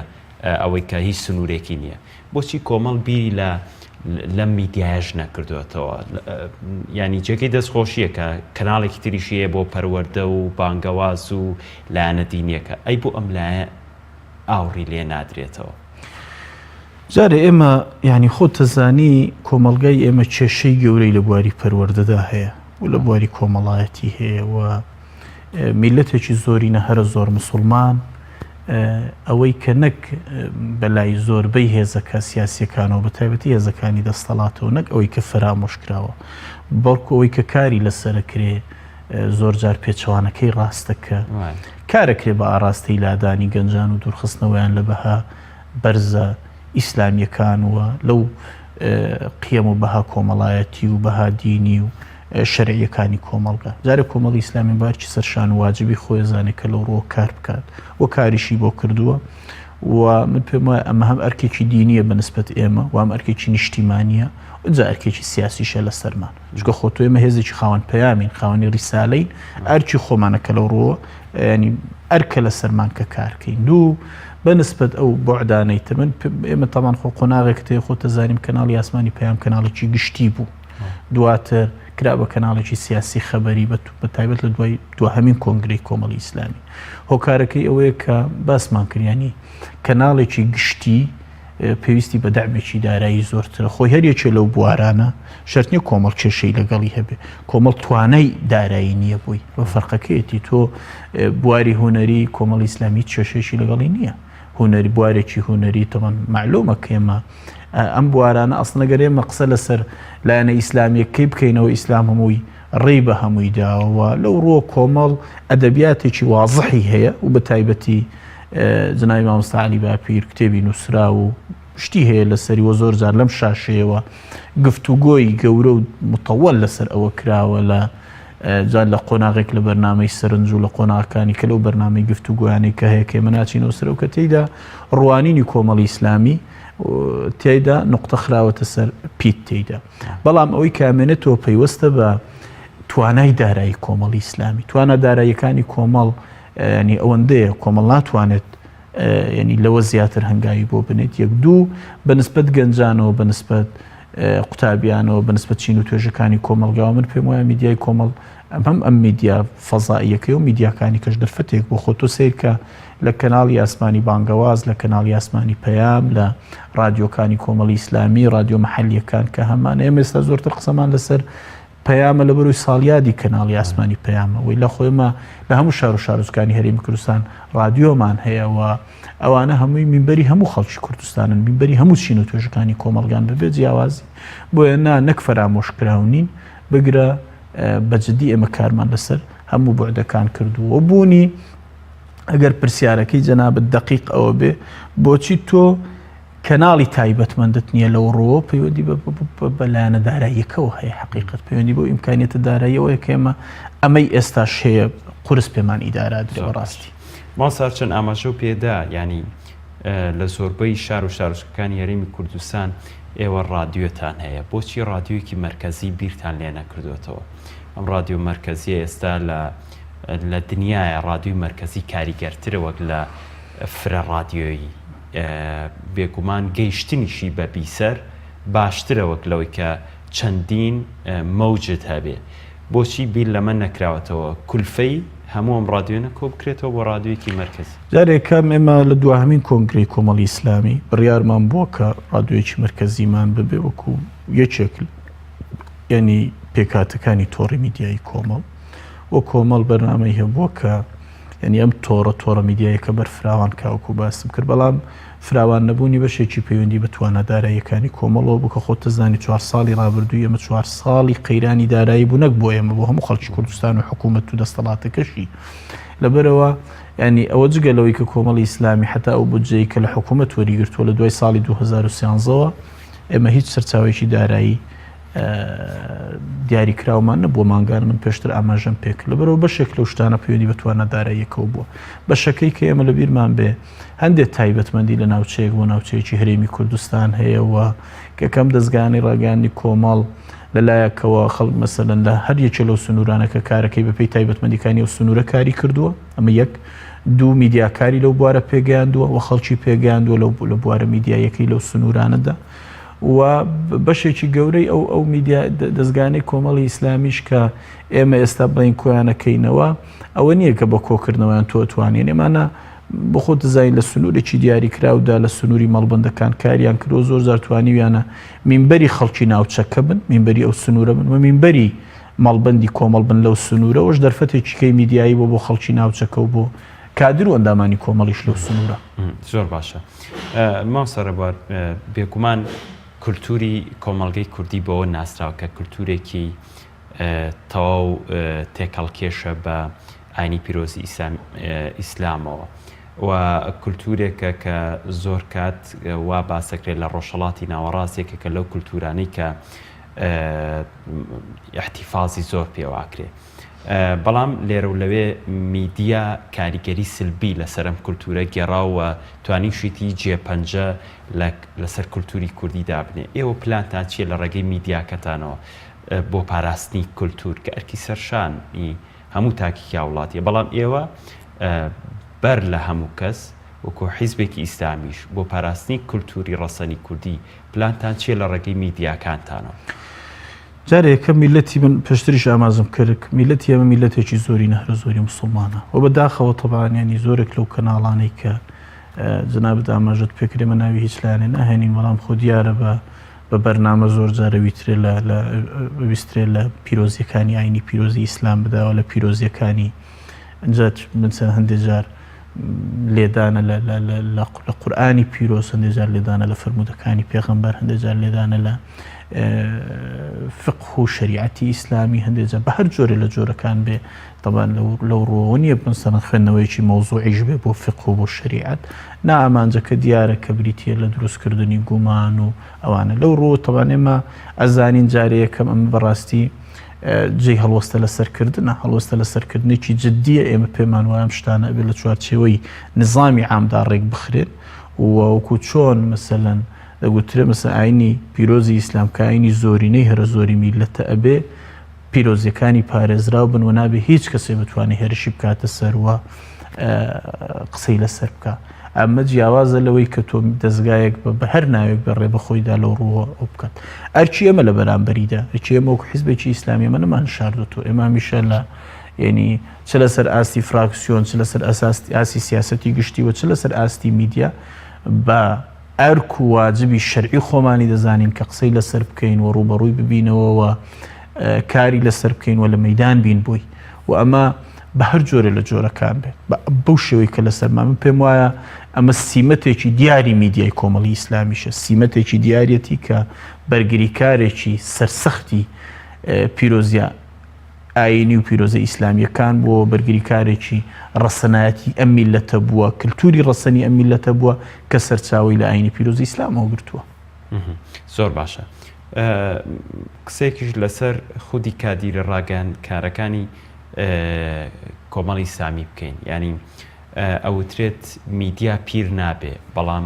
ئەوەی کە هیچ سنوورێکی نییە. بۆچی کۆمەڵ بیری لە لەم میدیایەش نەکردوێتەوە؟ یانی جێگەی دەستخۆشییە کە کەناڵێکی تریشی هەیە بۆ پەروەردە و بانگەواز و لایەنە دینییەکە، ئەی بۆ ئەم لایە ئاوڕی لێ نادرێتەوە؟ جارێ ئێمە یانی خۆت دەزانی کۆمەڵگای ئێمە کێشەی گەورەی لە بواری پەروەردەدا هەیە و لە بواری کۆمەڵایەتی هەیە و میللەتێکی زۆرینە هەرە زۆر مسوڵمان، ئەوەی کە نەک بەلای زۆربەی هێزەکە سیاسیەکانەوە بە تایبەتی هێزەکانی دەستەڵاتەوە نەک ئەوەی کە فەرامۆش کراوە بەڵکو ئەوەی کە کاری لەسەرەکرێ زۆر جار پێچەوانەکەی ڕاستە کە کارەکرێ بە ئاراستەی لادانی گەنجان و دوورخستنەوەیان لە بەها بەرزە ئیسلامیەکان و لەو. قیەم و بەها کۆمەڵایەتی و بەها دینی و شەرعیەکانی کۆمەڵگا. جارێ کۆمەڵی ئیسلامی بە ئەرکی سەرشان و واجبی خۆی ئەزانێ کە لەو ڕووە کار بکات و کاریشی بۆ کردووە و من پێم وایە ئەمە هەم ئەرکێکی دینیە بە نسبەت ئێمە و هەم ئەرکێکی نیشتیمانیە ئینجا ئەرکێکی سیاسیشە لەسەرمان چونکە خۆ تۆ ئێمە هێزێکی خاوەن پەیامین خاوەنی ڕیسالەین ئەرکی خۆمانە کە لەو ڕووە ینی ئەرکە لەسەرمان کە کارکەین دوو بە نسبەت ئەو بەعدانەی تر من ئێمە تامان خۆ قۆناغێک تێ خۆ تەزانیم کەناڵی ئاسمانی پەیام کەناڵێکی گشتی بوو دواتر کرا بە کەناڵێکی سیاسی خەبەری بە تایبەت لە دوای دواهەمین کۆنگرەی کۆمەڵی ئیسلامی هۆکارەکەی ئەوەیە کە باسمان کردیانی کەناڵێکی گشتی پێویستی بە دەعمێکی دارایی زۆرترە خۆی هەر یەکێ لەو بوارانە شەرت نییە کۆمەڵ کێشەی لەگەڵی هەبێ کۆمەڵ توانای دارایی نییە بۆی بە فەرقەکەیەتی تۆ بواری هونەری کۆمەڵی ئیسلامی هیچ کێشەیەکی لەگەڵی نییە هونەری بوارێکی هونەری تەمان معلومە کە ئێمە ئەم بوارانە ئەسڵەن گەر ئێمە قسە لەسەر لایەنە ئیسلامیەکەی بکەینەوە ئیسلام هەمووی ڕێی بە هەمووی داوە لەو ڕووە کۆمەڵ ئەدەبیاتێکی وازحی هەیە و بە تایبەتی جنابی مامۆستا عەلی باپیر کتێبی نووسراو و شتی هەیە لەسەری وە زۆر جار لەم شاشەیەوە گفتوگۆی گەورە و متەوەل لەسەر ئەوە کراوە لە جا لە قۆناغێک لە بەرنامەی سەرنج و لە قۆناغەکانی کە لەو بەرنامەی گفتوگۆیانەی کە هەیە کە ئێمە ناچینەوە سەر ئەو کە تێیدا ڕوانینی کۆمەڵی ئیسلامی تێیدا نقطە خراوەتە سەر پیت تێیدا بەڵام ئەوەی کە ئەمێنێتەوە پەیوەستە بە توانای دارایی کۆمەڵی ئیسلامی توانا داراییەکانی کۆمەڵ ینی ئەوەندەیە کۆمەڵ ناتوانێت ینی لەوە زیاتر هەنگاوی بۆ بنێت یەک دوو بەنسبەت گەنجانەوە بەنسبەت قوتابیانەوە بەنسبەت چین و توێژەکانی کۆمەڵگاوە من پێم وایە میدیای کۆمەڵ ئەم ئەم میدیا فەزاییەکەی و میدیاکانی کەش دەرفەتێک بۆ خۆ تۆ سیرکە لە کەناڵی ئاسمانی بانگەواز لە کەناڵی ئاسمانی پەیام لە ڕادیۆکانی کۆمەڵی ئیسلامی ڕادیۆ محەلیەکان کە هەمان ئێمە ئێستا زۆرتر قسەمان لەسەر پەیامە لە بەروی ساڵیادی کەناڵی ئاسمانی پەیامە وی لە خۆێمە لە هەموو شار و شارۆچکانی هەرێمی کوردستان ڕادیۆمان هەیە و ئەوانە هەمووی مینبەری هەموو خەڵکی کوردستانن مینبەری هەموو چین و توێژەکانی کۆمەڵگان بەبێ جیاوازی بۆیە نا نەک فەرامۆشکراو نین بگرە بە جدی ئێمە کارمان لەسەر هەموو بوعدەکان کردووە و بوونی ئەگەر پرسیارەکەی جەنابت دەقیق ئەوە بێ بۆچی تۆ کەناڵی تایبەتمەندت نییە لەو ڕووەوە پەیوەندی بە لایەنە داراییەکەوە هەیە حقیقت پەیوەندی بۆ ئیمکانیەتە داراییەوەیە کە ئێمە ئەمەی ئێستاش هەیە قورس پێمان ئیدارا درێ بەڕاستی. مامۆستا هەرچەند ئاماژەو پێدا یانی لە زۆربەی شار و شارۆچکەکانی هەرێمی کوردستان ئێوە ڕادیۆتان هەیە بۆچی ڕادیۆیەکی مەرکەزی بیرتان لێ نەکردوێتەوە ئەم ڕادیۆ مەرکەزیە ئێستا لە لە دنیاە ڕادیۆی مەرکەزی کاریگەرترە وەک لە فرە ڕادیۆیی بێگومان گەیشتنیشی بە بیسەر باشترە وەک لەوەی کە چەندین مەوجت هەبێ بۆچی بیر لەمە نەکراوەتەوە کولفەی هەموو ئەم ڕادیۆنە کۆبکرێتەوە بۆ ڕادیۆیەکی مەرکەزی؟ جارێ کەم ئێمە لە دواهەمین کۆنگرەی کۆمەڵی ئیسلامی بڕیارمان بووە کە ڕادیۆیەکی مەرکەزیمان ببێ وەکو یەکێک یعنی پێکهاتەکانی تۆڕی میدیایی کۆمەڵ و کۆمەڵ بەرنامەی هەبووە کە یعنی ئەم تۆڕە تۆڕە میدیایەکە بەرفراوان کا وەکو باسم کرد بەڵام فراوان نەبوونی بەشێکی پەیوەندی بە توانا داراییەکانی کۆمەڵەوە بوو کە خۆت دەزانی چوار ساڵی ڕابردووی ئێمە چوار ساڵی قەیرانی دارایی بوو نەک بۆ ئێمە بۆ هەموو خەڵکی کوردستان و حکوومەت و دەستەڵاتەکەشی لەبەرەوە ینی ئەوە جگە لەوەی کە کۆمەڵی ئیسلامی حتا ئەو بودجەی کە لە حکوومەت وەریگرتووە لە دوای ساڵی 2013ەوە ئێمە هیچ سەرچاوەیەکی دارایی دیاریکراومان نەبووە مانگانە من پێشتر ئاماژەم پێکرد لەبەرەوە بەشێک لەو شتانە پەیوەندی بە توانا داراییەکەوە بووە بەشەکەی کە ئێمە لەبیرمان بێ هەندێک تایبەتمەندی لە ناوچەیەک بۆ ناوچەیەکی هەرێمی کوردستان هەیە و کە کەم دەستگانی ڕاگەیاندنی کۆمەڵ لەلایەکەوە خەڵک مەسەلەن لە هەر یەکێ لەو سنوورانە کە کارەکەی بەپێی تایبەتمەندیکانی ئەو سنوورە کاری کردووە ئەمە یەک دوو میدیاکاری لەو بوارە پێگەیاندووە و خەڵکی پێگەیاندووە لەو لە بوارە میدیاییەکەی لەو سنوورانەدا و بەشێکی گەورەی ئەو ئەو میدیا دەزگانەی کۆمەڵی ئیسلامیش کە ئێمە ئێستا بڵێین کۆیانەکەینەوە ئەوە نییە کە بە کۆکردنەوەیان تۆ توانین ئێمانە بۆ خۆت دەزانین لە سنوورێکی دیاریکراودا لە سنووری مەڵبەندەکان کاریان کردووە زۆر جار توانیویانە مینبەری خەڵکی ناوچەکە بن مینبەری ئەو سنوورە بن و مینبەری مەڵبەندی کۆمەڵ بن لەو سنوورە ئەوەش دەرفەتێکی کەی میدیایی بۆ بۆ خەڵکی ناوچەکە و بۆ کادر و ئەندامانی کۆمەڵیش لەو سنوورە. زۆر باشە مامۆستا ڕێبوار بێگومان کولتوری کۆمەڵگەی کوردی بەوە ناسراوە کە کولتورێکی تەواو تێکەڵکێشە بە ئاینی پیرۆزی ئیسلامەوە. و کولتوورێکە کە زۆر کات وا باسەکرێت لە ڕۆژهەڵاتی ناوەڕاست یەکێکە لەو کولتوورانەی کە ئیحتیفازی زۆر پێوەئەکرێ. بەڵام لێرە و لەوێ میدیا کاریگەری سلبی لەسەر ئەم کولتوورە گێڕا و توانیوشیتی جێپەنجە لەسەر کولتووری کوردی دابنێ. ئێوە پلانتان چییە لە ڕێگەی میدیاکەتانەوە بۆ پاراستنی کولتوور کە ئەرکی سەرشانی هەموو تاکێکی هاوڵاتیە بەڵام ئێوە بەر لە هەموو کەس وەکو حیزبێکی ئیسلامیش بۆ پاراستنی کولتووری ڕەسەنی کوردی پلانتان چیە لە ڕێگەی میدیاکانتانەوە؟ جارێ یەکەم میللەتی من پێشتریش ئاماژەم کرد میللەتی ئێمە میللەتێکی زۆرینە هەرە زۆری موسڵمانە و بە داخەوە تەبعەن یانی زۆرێک لەو کەناڵانەی کە جەنابت ئاماژەت پێکرد ئێمە ناوی هیچ لایەنێ ناهێنین بەڵام خۆ دیارە بە بە بەرنامە زۆر جارە ویترێ لە لە ویسترێ لە پیرۆزیەکانی ئاینی پیرۆزی ئیسلام بداوە لە پیرۆزیەکانی ئینجا مثلا هەندێک جار لێدانە لە لە لە لە لە قورئانی پیرۆز هەندێک جار لێدانە لە فەرموودەکانی پێغەمبەر هەندێک جار لێدانە لە فقه و شریعەتی ئیسلامی هەندێک جار بە هەر جۆرێ لە جۆرەکان بێ طبعا لەو لەو ڕووەوە نییە مثلا خوێندنەوەیەکی مەوزوعیش بێ بۆ فقه و بۆ شریعەت نا ئامانجەکە دیارە کە بریتییە لە دروستکردنی گومان و ئەوانە لەو ڕووە طبعا ئێمە ئەزانین جارێ یەکەم ئەمە بەڕاستی جێی هەڵوەستە لەسەر کردنە، هەڵوەستە لەسەر کردنێکی جدییە، ئێمە پێمان وایە ئەم شتانە ئەبێت لە چوارچێوەی نظامی عامدا ڕێک بخرێن و وەکو چۆن مەسەلەن دەگوترێ مەسەلەن ئاینی پیرۆزی ئیسلام کە ئاینی زۆرینەی هەرە زۆری میللەتە ئەبێ پیرۆزیەکانی پارێزراو بن و نابێ هیچ کەسێ بتوانێت هێرشی بکاتە سەر و قسەی لەسەر بکە. ئەمە جیاوازە لەوەی کە تۆ دەزگایەک بە بە هەر ناوێک بە ڕێ بەخۆیدا لەو ڕووە ئەو بکات. ئەرکی ئێمە لە بەرامبەریدا، ئەرکی ئێمە وەکو حیزبێکی ئیسلامی ئێمە نەمان شاردۆتەوە، ئێمە هەمیشە لە یعنی چ لەسەر ئاستی فراکسیۆن، چ لەسەر ئەساستی ئاستی سیاسەتی گشتی و چ لەسەر ئاستی میدیا بە ئەرک و واجبی شەرعی خۆمانی دەزانین کە قسەی لەسەر بکەین و ڕووبەڕووی ببینەوە و کاری لەسەر بکەین و لە مەیدان بین بۆی و ئەمە بە هەر جۆرێ لە جۆرەکان بێت بەو شێوەی کە لەسەرمان من پێم وایە ئەمە سیمەتێکی دیاری میدیای کۆمەڵی ئیسلامیشە سیمەتێکی دیارەتی کە بەرگریکارێکی سەرسەختی پیرۆزیە ئاینی و پیرۆزە ئیسلامیەکان بووە بەرگریکارێکی ڕەسەنایەتی ئەم میلەتە بووە کللتوری ڕەسەنی ئەم میلەتە بووە کە سەرچاوی لە ئاینی پیرۆزی ئیسلامەوە گرتووە. زۆر باشە قسەیەکیش لەسەر خودی کادیرە ڕاگەیاندکارەکانی کۆمەڵی سامی بکەین یانی ئەوترێت میدیا پیر نابێ بەڵام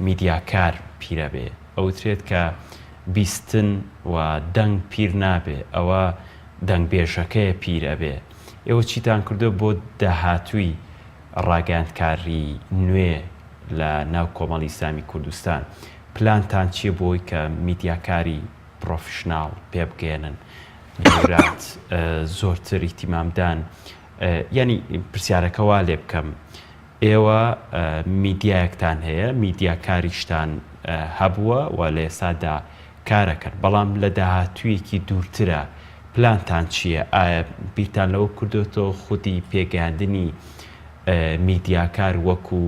میدیاکار پیرە بێ ئەوترێت کە بیستن و دەنگ پیر نابێ ئەوە دەنگبێژەکەیە پیر ئەبێ ئێوە چیتان کردو بۆ داهاتووی ڕاگەیاندکاری نوێ لە ناو کۆمەڵی ئیسلامی کوردستان پلانتان چیە بۆی کە میدیاکاری پڕۆفیشناڵ پێبگەیەنن دەورات زۆرتر ئیهتیمامدان یانی پرسیارەکە وا لێ بکەم ئێوە میدیایەکتان هەیە میدیاکاریشتان هەبووە و لە ئێستادا کارەکەن بەڵام لە داهاتوویەکی دوورترە پلانتان چییە ئایا بیرتان لەوە کردوێتەوە خودی پێگەیاندنی میدیاکار وەکو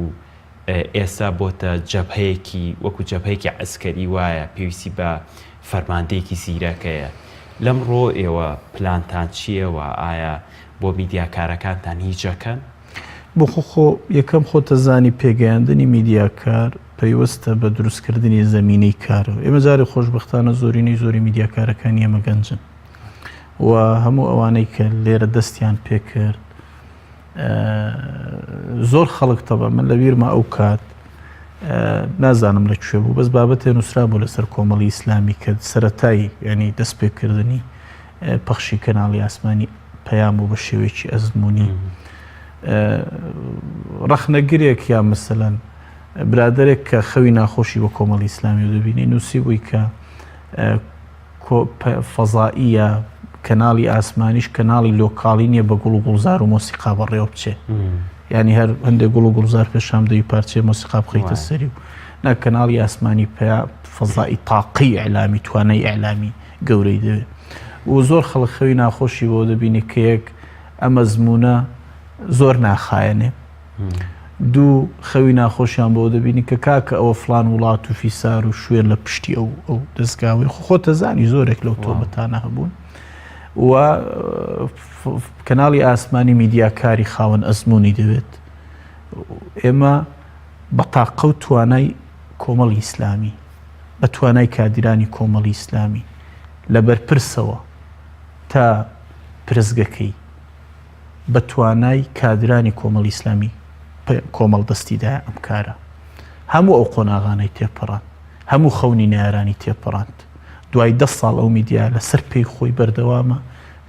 ئێستا بۆتە جەبهەیەکی وەکو جەبهەیەکی عەسکەری وایە پێویستی بە فەرماندەیەکی زیرەک هەیە لەم ڕۆ ئێوە پلانتان چییە و ئایا بۆ میدیاکارەکانتان هیچ ئەکەن؟ بۆ خۆ خۆ یەکەم خۆتەزانی پێگەیاندنی میدیاکار پەیوەستە بە دروستکردنی زەمینەی کارەوە ئێمە جارێ خۆشبەختانە زۆرینەی زۆری میدیاکارەکانی ئێمە گەنجن و هەموو ئەوانەی کە لێرە دەستیان پێکرد زۆر خەڵک تەبە من لە بیرمە ئەو کات نازانم لە کوێ بوو بەس بابەتێ نووسرا بوو لەسەر کۆمەڵی ئیسلامی کە سەتایی ینی دەست پێکردنی پەخشی کەناڵی ئاسمانی پەیام بوو بە شێوەیەکی ئەزمموی ڕەخنەگرێک یا مثلەن برادێک کە خەوی ناخۆشی بە کۆمەڵی ئیسلامی دەبینی نووسی بووی کە فەزائیە، کەناڵی ئاسمانیش کەناڵی لۆکاڵی نییە بە گوڵ و گوڵزار و مۆسیقا بەڕێوە بچێ یعنی هەر هەندێک گوڵ و گوڵزار پێشام دەی پارچەی مۆسیقا بخەیتە سەری و نا کەناڵی ئاسمانی پیا فەزائی تاقی ئیعلامی توانای ئیعلامی گەورەی دەوێت و زۆر خەڵک خەوی ناخۆشی بۆ دەبینی کە یەک ئەمەزمونە زۆر ناخایەنێ دوو خەوی ناخۆشیان بەوە دەبینی کە کاکە ئەوە فلان وڵات و فیسار و شوێن لە پشتی ئەو ئەو دەستگاوی خۆ خۆتەزانی زۆرێک لەو تۆمەتانە هەبوون و کەناڵی ئاسمانی میدیاکاری خاوەن ئەزمموی دەوێت. ئێمە بە تاقە و توانای کۆمەڵی ئیسلامی، بە توانای کادیرانی کۆمەڵی ئیسلامی لە بەرپرسەوە تا پرسگەکەی، بە توانای کادرانی کۆمەڵی ئیسلامی کۆمەڵ دەستی دایە ئەم کارە. هەموو ئەو قۆناغانەی تێپەڕاند، هەموو خەونی نەیارانی تێپەڕاند. دوای دە ساڵ ئەو میدیا لەسەر پێی خۆی بەردەوامە،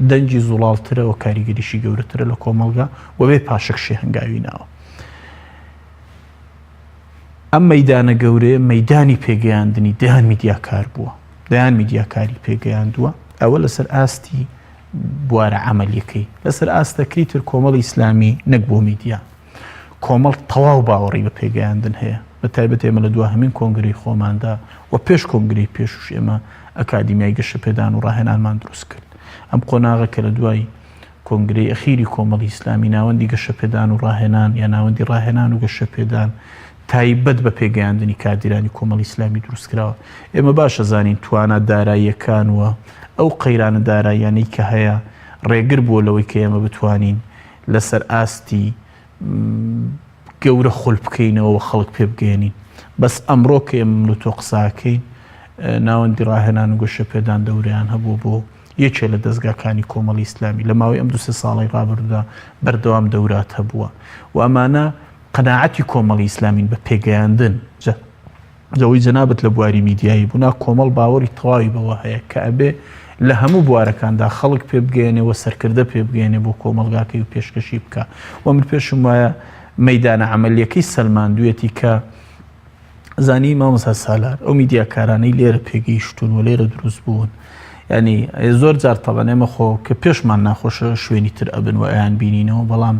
دەنگی زوڵاڵترە و کاریگەریشی گەورەترە لە کۆمەڵگا و بێ پاشەکشێ هەنگاوی ناوە. ئەم مەیدانە گەورەیە مەیدانی پێگەیاندنی دەیان میدیاکار بووە، دەیان میدیاکاری پێگەیاندووە، ئەوە لەسەر ئاستی بوارە عەمەلیەکەی، لەسەر ئاستەکەی تر کۆمەڵی ئیسلامی نەک بۆ میدیا، کۆمەڵ تەواو باوەڕی بە پێگەیاندن هەیە، بە تایبەت ئێمە لە دواهەمین کۆنگرەی خۆماندا و پێش کۆنگرەی پێشوش ئێمە ئەکادیمیای گەشەپێدان و ڕاهێنانمان دروست کرد. ئەم قۆناغە کە لە دوای کۆنگرەی ئەخیری کۆمەڵی ئیسلامی ناوەندی گەشەپێدان و ڕاهێنان یا ناوەندی ڕاهێنان و گەشەپێدان تایبەت بە پێگەیاندنی کادیرانی کۆمەڵی ئیسلامی دروستکراوە. ئێمە باش ئەزانین توانا داراییەکان و ئەو قەیرانە داراییانەی کە هەیە ڕێگر بووە لەوەی کە ئێمە بتوانین لەسەر ئاستی گەورە خول بکەینەوە و خەڵک پێ بگەیەنین. بەس ئەمڕۆ کە ئێمە من و تۆ قسە ئەکەین ناوەندی ڕاهێنان و گەشەپێدان دەورەیان هەبووە بۆ یەکێ لە دەزگاکانی کۆمەڵی ئیسلامی لە ماوەی ئەم دوو سێ ساڵەی ڕابردوودا بەردەوام دەورات هەبووە و ئەمانە قەناعەتی کۆمەڵی ئیسلامین بە پێگەیاندن جا ئەوەی جەنابت لە بواری میدیایی بوو نا کۆمەڵ باوەڕی تەواوی بەوە هەیە کە ئەبێ لە هەموو بوارەکاندا خەڵک پێ بگەیەنێ و سەرکردە پێ بگەیەنێ بۆ کۆمەڵگاکەی و پێشکەشی بکا و من پێشم وایە مەیدانە عەمەلیەکەی سەلماندویەتی کە زانی مامۆستا سالار ئەو میدیاکارانەی لێرە پێگەیشتون و لێرە دروست بوون ینی زۆر جار تەبەن ئێمە خۆ کە پێشمان ناخۆشە شوێنی تر ئەبن و ئەیان بینینەوە بەڵام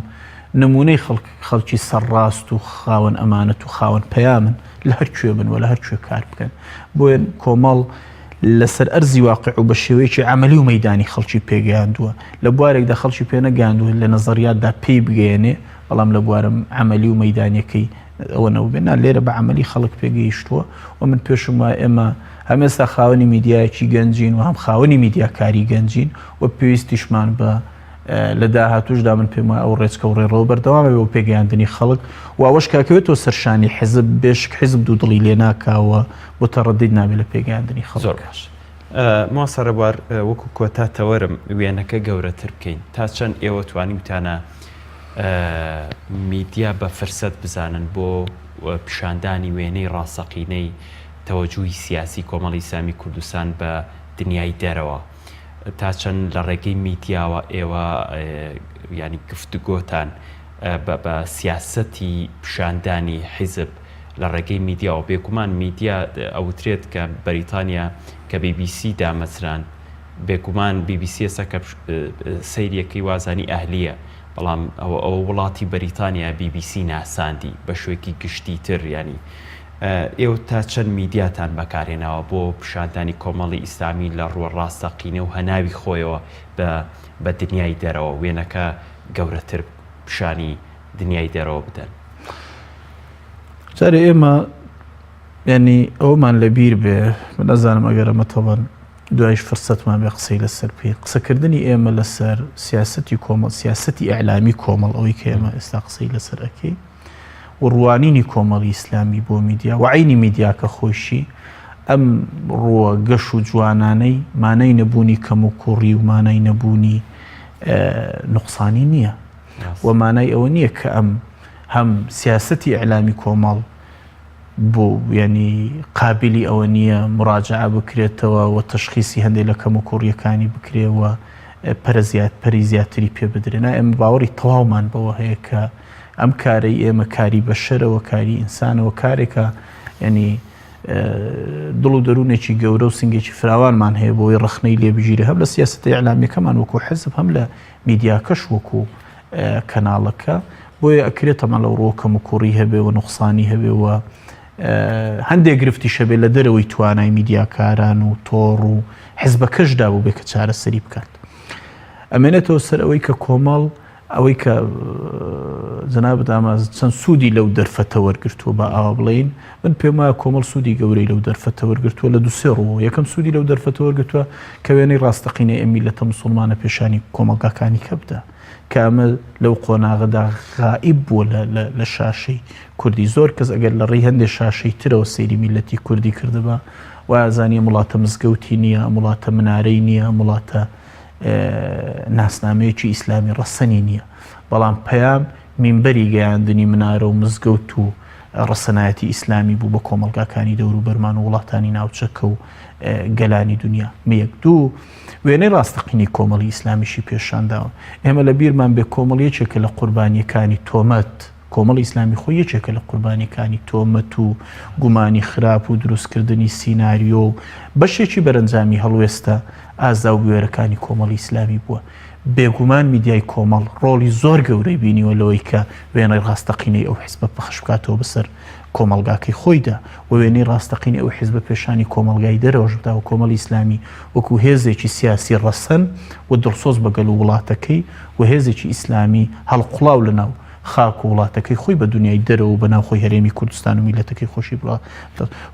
نمونەی خەڵک خەڵکی سەرڕاست و خاوەن ئەمانەت و خاوەن پەیامن لە هەر کوێ بن و لە هەر کوێ کار بکەن بۆیە کۆمەڵ لەسەر ئەرزی واقع و بە شێوەیەکی عملی و مەدانی خەڵکی پێگەیاندووە لە بوارێکدا خەڵکی پێنەگەیاندووە لە نەزەریاتدا پێی بگەیەنێ بەڵام لە بوارم عملی و مەدانیەکەی ئەوە نەبووبێ نا لێرە بە عەمەلی خەڵک پێگەیشتووە و من پێشم وایە ئێمە هەم ئێستا خاوەنی میدیایەکی گەنجین و هەم خاوەنی میدیاکاری گەنجین و پێویستیشمان بە لە داهاتوشدا من پێم وایە ئەو ڕێچکە و ڕێڕەوە بەردەوامە بۆ پێگەیاندنی خەڵک و ئەوەش کاکەوێتەوە سەرشانی حزب بێشک حزب دوو دڵی لێ ناکاوە بۆ تەڕەدید نابێت لە پێگەیاندنی خەڵک. زۆر باش مامۆستا ڕێبوار وەکو کۆتا تەوەرم وێنەکە گەورەتر بکەین تا چەند ئێوە توانیوتانە میدیا بە فرسەت بزانن بۆ پیشاندانی وێنەی ڕاستەقینەی تەوەجوهی سیاسی کۆمەڵی ئیسلامی کوردستان بە دنیای دەرەوە تا چەند لە ڕێگەی میدیاوە ئێوە ینی گفتوگۆتان بە سیاسەتی پیشاندانی حیزب لە ڕێگەی میدیاوە بێگومان میدیا ئەوترێت کە بەریتانیا کە بی بی سی دامەزراند بێگومان بی بی سی ئێستا کە سەیریەکەی وازانی ئەهلیە بەڵام ئەوە ئەوە وڵاتی بەریتانیا بی بی سی ناساندی بە شوێکی گشتی تر ینی ئێوە تا چەند میدیاتان بەکارهێناوە بۆ پیشاندانی کۆمەڵی ئیسلامی لە ڕووە ڕاستەقینە و هەناوی خۆیەوە بە بە دنیای دەرەوە وێنەکە گەورەتر پیشانی دنیای دەرەوە بدەن؟ جارێ ئێمە ینی ئەومان لە بیر بێ من ئەزانم ئەگەر ئەمە تەبەن دوایش فرسەتمان بێ قسەی لەسەر بکەین قسەکردنی ئێمە لەسەر سیاسەتی کۆمەڵ سیاسەتی ئیعلامی کۆمەڵ ئەوەی کە ئێمە ئێستا قسەی لەسەر ئەکەین و ڕوانینی کۆمەڵی ئیسلامی بۆ میدیا و عینی میدیاکە خۆشی ئەم ڕووە گەش و جوانانەی مانای نەبوونی کەم و کوڕی و مانای نەبوونی نقصانی نییە و مانای ئەوە نییە کە ئەم هەم سیاسەتی ئیعلامی کۆمەڵ بۆ یانی قابیلی ئەوە نییە مراجعە بکرێتەوە و تەشخیسی هەندێک لە کەموکوڕییەکانی بکرێ و پەرە زیاد پەری زیاتری پێ بدرێ نا ئێمە باوەڕی تەواومان بەوە هەیە کە ئەم کارەی ئێمە کاری بەشەرەوە کاری ئینسانەوە کارێکە ینی دڵ و دەروونێکی گەورە و سنگێکی فراوانمان هەیە بۆی ڕەخنەی لێ بگیرێ هەم لە سیاسەتە ئیعلامیەکەمان وەکو حزب هەم لە میدیاکەش وەکو کەناڵەکە بۆیە ئەکرێت تەمان لەو ڕووە کەموکوڕی هەبێ و نوقسانی هەبێ و هەندێک گرفتیش هەبێ لە دەرەوەی توانای میدیاکاران و تۆڕ و حزبەکەشدا بوو بێ کە چارەسەری بکات ئەمێنێتەوە سەر ئەوەی کە کۆمەڵ ئەوەی کە جەنابت ئاماز چەند سوودی لەو دەرفەتە وەرگرتووە با ئاوا بڵێین من پێم وایە کۆمەڵ سوودی گەورەی لەو دەرفەتە وەرگرتووە لە دوو سێ ڕووەوە یەکەم سوودی لەو دەرفەتە وەرگرتووە کە وێنەی ڕاستەقینەی ئەم میللەتە موسڵمانە پێشانی کۆمەڵگاکانی کە بدە. کە ئەمە لەو قۆناغەدا غائیب بووە لە شاشەی کوردی. زۆر کەس ئەگەر لە ڕێی هەندێ شاشەی ترەوە سەیری میللەتی کوردی کردبا، وایەزانی ئەم وڵاتە مزگەوتی نییە، ئەم وڵاتە منارەی نییە، ئەم وڵاتە ناسنامەیەکی ئیسلامی ڕەسەنی نییە. بەڵام پەیام مینبەری گەیاندنی منارە و مزگەوت و ڕەسەنایەتی ئیسلامی بوو بە کۆمەڵگاکانی دەوروبەرمان و وڵاتانی ناوچەکە و گەلانی دونیا. یەک دوو وێنەی ڕاستەقینەی کۆمەڵی ئیسلامیشی پێشان داوە. ئێمە لە بیرمان بێ کۆمەڵ یەکێکە لە قوربانییەکانی تۆمەت، کۆمەڵی ئیسلامی خۆی یەکێکە لە قوربانییەکانی تۆمەت و گومانی خراپ و دروستکردنی سیناریۆ و بەشێکی بەرەنجامی هەڵوێستە ئازا و بوێرەکانی کۆمەڵی ئیسلامی بووە. بێگومان میدیای کۆمەڵ ڕۆڵی زۆر گەورەی بینیوە لەوەی کە وێنەی ڕاستەقینەی ئەو حیزبە پەخش بکاتەوە بەسەر کۆمەڵگاکەی خۆیدا و وێنەی ڕاستەقینەی ئەو حیزبە پێشانی کۆمەڵگای دەرەوەش بدا و کۆمەڵی ئیسلامی وەکو هێزێکی سیاسی ڕەسەن و دڵسۆز بە گەل و وڵاتەکەی و هێزێکی ئیسلامی هەڵقوڵاو لە ناو خاک و وڵاتەکەی خۆی بە دونیای دەرەوە و بە ناوخۆی هەرێمی کوردستان و میللەتەکەی خۆشی بڵا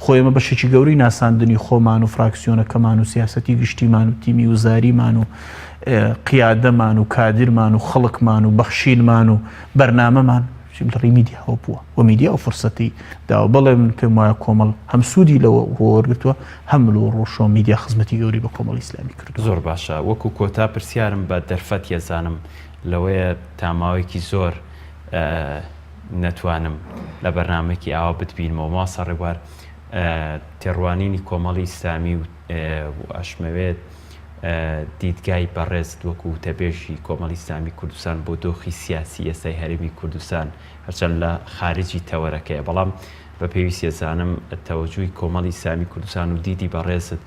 خۆ ئێمە بەشێکی گەورەی ناساندنی خۆمان و فراکسیۆنەکەمان و سیاسەتی گشتیمان و تیمی وزاریمان و قیادەمان و کادرمان و خەڵکمان و بەخشینمان و بەرنامەمان لە ڕێی میدیاوە بووە و میدیا ئەو فرسەتی داوە. بەڵێ من پێم وایە کۆمەڵ هەم سوودی لەوە وەرگرتووە هەم لەو ڕۆشەوە میدیا خزمەتی گەورەی بە کۆمەڵی ئیسلامی کردووە. زۆر باشە وەکو کۆتا پرسیارم بە دەرفەت یەزانم لەوەیە تا ماوەیەکی زۆر نەتوانم لە بەرنامەیەکی ئاوا بتبینمەوە مامۆستا ڕێبوار تێڕوانینی کۆمەڵی ئیسلامی و ئەشمەوێت دیدگای بەڕێزت وەکو وتەبێژی کۆمەڵی ئیسلامی کوردستان بۆ دۆخی سیاسی ئێستای هەرێمی کوردستان هەرچەند لە خارجی تەوەرەکەیە بەڵام بە پێویست ئەزانم تەوەجوی کۆمەڵی ئیسلامی کوردستان و دیدی بەڕێزت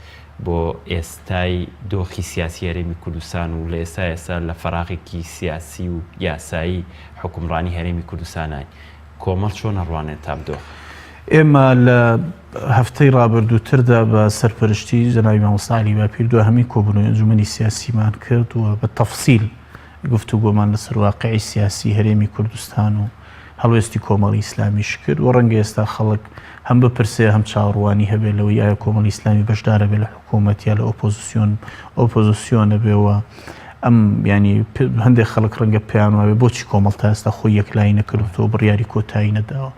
بۆ ئێستای دۆخی سیاسی هەرێمی کوردستان و لە ئێستا ئێستا لە فەراغێکی سیاسی و یاسایی حوکمڕانی هەرێمی کوردستانین کۆمەڵ چۆن ئەڕوانێت تام دۆخە؟ ئێمە لە هەفتەی ڕابردووتردا بە سەرپەرشتی جەنابی مامۆستا عەلی باپیر دواهەمین کۆبوونەوەی ئەنجومەنی سیاسیمان کرد و بە تەفسیل گفتوگۆمان لەسەر واقعی سیاسی هەرێمی کوردستان و هەڵوێستی کۆمەڵی ئیسلامیش کرد و ڕەنگە ئێستا خەڵک هەم بپرسێ هەم چاوەڕوانی هەبێ لەوەی ئایا کۆمەڵی ئیسلامی بەشدارە بێ لە حکوومەت یا لە ئۆپۆزیسیۆن ئۆپۆزیسیۆنە بێ و ئەم یانی هەندێک خەڵک ڕەنگە پێیان وابێ بۆچی کۆمەڵ تا ئێستا خۆی یەکلایی نەکردووەتەوە بڕیاری کۆتایی نەداوە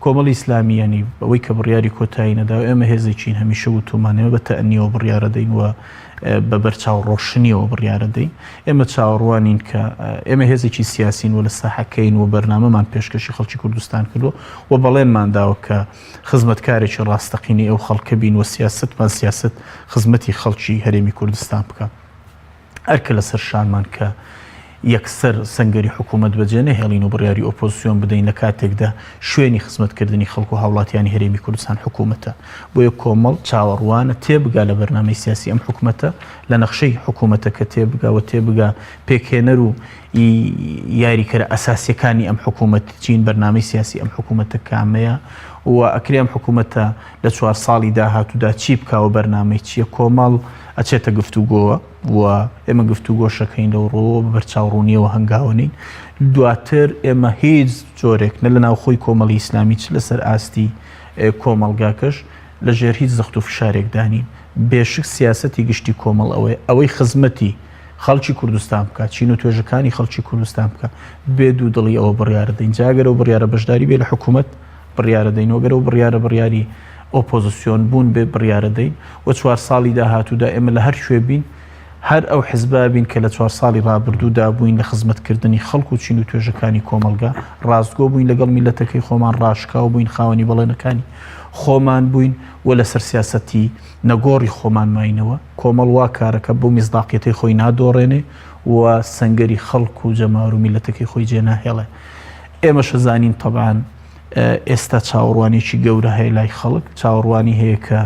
کۆمەڵی ئیسلامی یانی ئەوەی کە بڕیاری کۆتایی نەداوە ئێمە هێزێکین هەمیشە وتومان ئێمە بە تەئنیەوە بڕیارە دەین و بە بەرچاو ڕۆشنیەوە بڕیارە دەین ئێمە چاوەڕوانین کە ئێمە هێزێکی سیاسین و لە ساحەکەین و بەرنامەمان پێشکەشی خەڵکی کوردستان کردووە و بەڵێنمان داوە کە خزمەتکارێکی ڕاستەقینەی ئەو خەڵکە بین و سیاسەتمان سیاسەت خزمەتی خەڵکی هەرێمی کوردستان بکە. ئەرکە لەسەر شانمان کە یەکسەر سەنگەری حکوومەت بەجێ نەهێڵین و بڕیاری ئۆپۆزسیۆن بدەین لە کاتێکدا شوێنی خزمەتکردنی خەڵک و هاوڵاتیانی هەرێمی کوردستان حکوومەتە. بۆیە کۆمەڵ چاوەڕوانە تێبگا لە بەرنامەی سیاسی ئەم حکومەتە، لە نەخشەی حکوومەتەکە تێبگا و تێبگا پێکهێنەر و یاریکەرە ئەساسیەکانی ئەم حکوومەت چین، بەرنامەی سیاسی ئەم حکوومەتە کامەیە و ئەکرێ ئەم حکوومەتە لە چوار ساڵی داهاتوودا چی بکا و بەرنامەی چییە. کۆمەڵ ئەچێتە گفتوگۆوە و ئێمە گفتوگۆشەکەین لەو ڕووەوە بە بەرچاوڕوونییەوە هەنگاوەنین. دواتر ئێمە هیچ جۆرێک نە لە ناوخۆی کۆمەڵی ئیسلامی چ لەسەر ئاستی کۆمەڵگاکەش لە ژێر هیچ زەخت و فشارێکدا نین. بێشک سیاسەتی گشتی کۆمەڵ ئەوەیە ئەوەی خزمەتی خەڵکی کوردستان بکات، چین و توێژەکانی خەڵکی کوردستان بکات، بێ دوودڵی ئەوە بڕیارە دەین. جا ئەگەر ئەو بڕیارە بەشداری بێ لە حکوومەت، بڕیارە دەین و گەر ئەو بڕیارە بڕیاری ئۆپۆزسیۆن بوون بێ بڕیارە دەین و چوار ساڵی داهاتوودا ئێمە لە هەر کوێ بین هەر ئەو حزبە بین کە لە چوار ساڵی ڕابردوودا بووین لە خزمەتکردنی خەڵک و چین و توێژەکانی کۆمەڵگا ڕاستگۆ بووین لەگەڵ میللەتەکەی خۆمان ڕاشکاو بووین خاوەنی بەڵێنەکانی خۆمان بووین و لەسەر سیاسەتی نەگۆڕی خۆمان ماینەوە کۆمەڵ وا کارەکە بەو میسداقیەتەی خۆی نادۆڕێنێ و سەنگەری خەڵک و جەماوەر و میللەتەکەی خۆی جێناهێڵێ. ئێمەش ئەزانین تەبعەن ئێستا چاوەڕوانیەکی گەورە هەیە لای خەڵک، چاوەڕوانی هەیە کە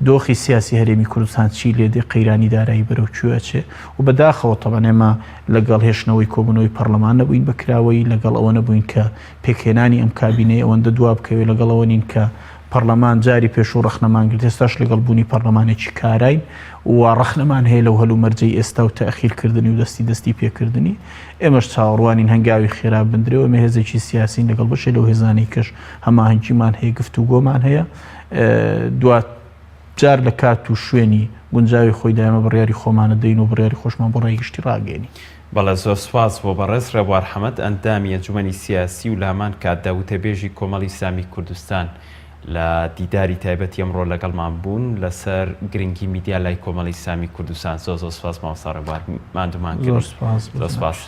دۆخی سیاسی هەرێمی کوردستان چی لێ دێ، قەیرانی دارایی بەرەو کوێ ئەچێ و بەداخەوە تەبعەن ئێمە لەگەڵ هێشتنەوەی کۆبوونەوەی پەڕلەمان نەبووین بە کراوەیی، لەگەڵ ئەوە نەبووین کە پێکهێنانی ئەم کابینەیە ئەوەندە دوا بکەوێ، لەگەڵ ئەوە نین کە پەڕلەمان جاری پێشوو ڕەخنەمان گرت، ئێستاش لەگەڵ بوونی پەڕلەمانێکی کاراین و ڕەخنەمان هەیە لەو هەلومەرجەی ئێستا و تەئخیرکردنی و دەستی دەستی پێکردنی. ئێمەش چاوەڕوانین هەنگاوی خێرا بندرێ و ئێمە هێزێکی سیاسین لەگەڵ بەشێ لەو هێزانەی کەش هەماهەنگیمان هەیە، گفتوگۆمان هەیە. دواجار لە کات و شوێنی گونجاوی خۆیدا ئێمە بڕیاری خۆمانە دەین و بڕیاری خۆشمان بۆ ڕای گشتی ڕاگەیەنین. بەڵێ زۆر سوپاس بۆ بەڕێز ڕێبوار حەمەد ئەندامی ئەنجومەنی سیاسی و لە هەمان کاتدا وتەبێژی کۆمەڵی ئیسلامی کوردستان لە دیداری تایبەتی ئەمڕۆ لەگەڵمان بوون لەسەر گرنگی میدیا لای کۆمەڵی ئیسلامی کوردستان. زۆر زۆر سوپاس مامۆستا ڕێبوار ماندوومان زۆر کردی. سوپاس زۆر سوپاس.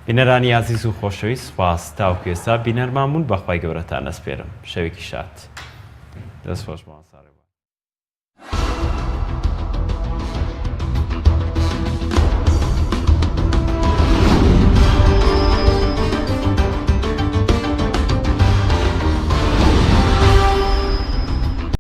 بینەرانی ئازیز و خۆشەویست سوپاس تاوەکو ئێستا بینەرمان بوون بەخوای گەورەتان ئەسپێرم شەوێکی شاد. دەست خۆش مامۆستا ڕێبوار.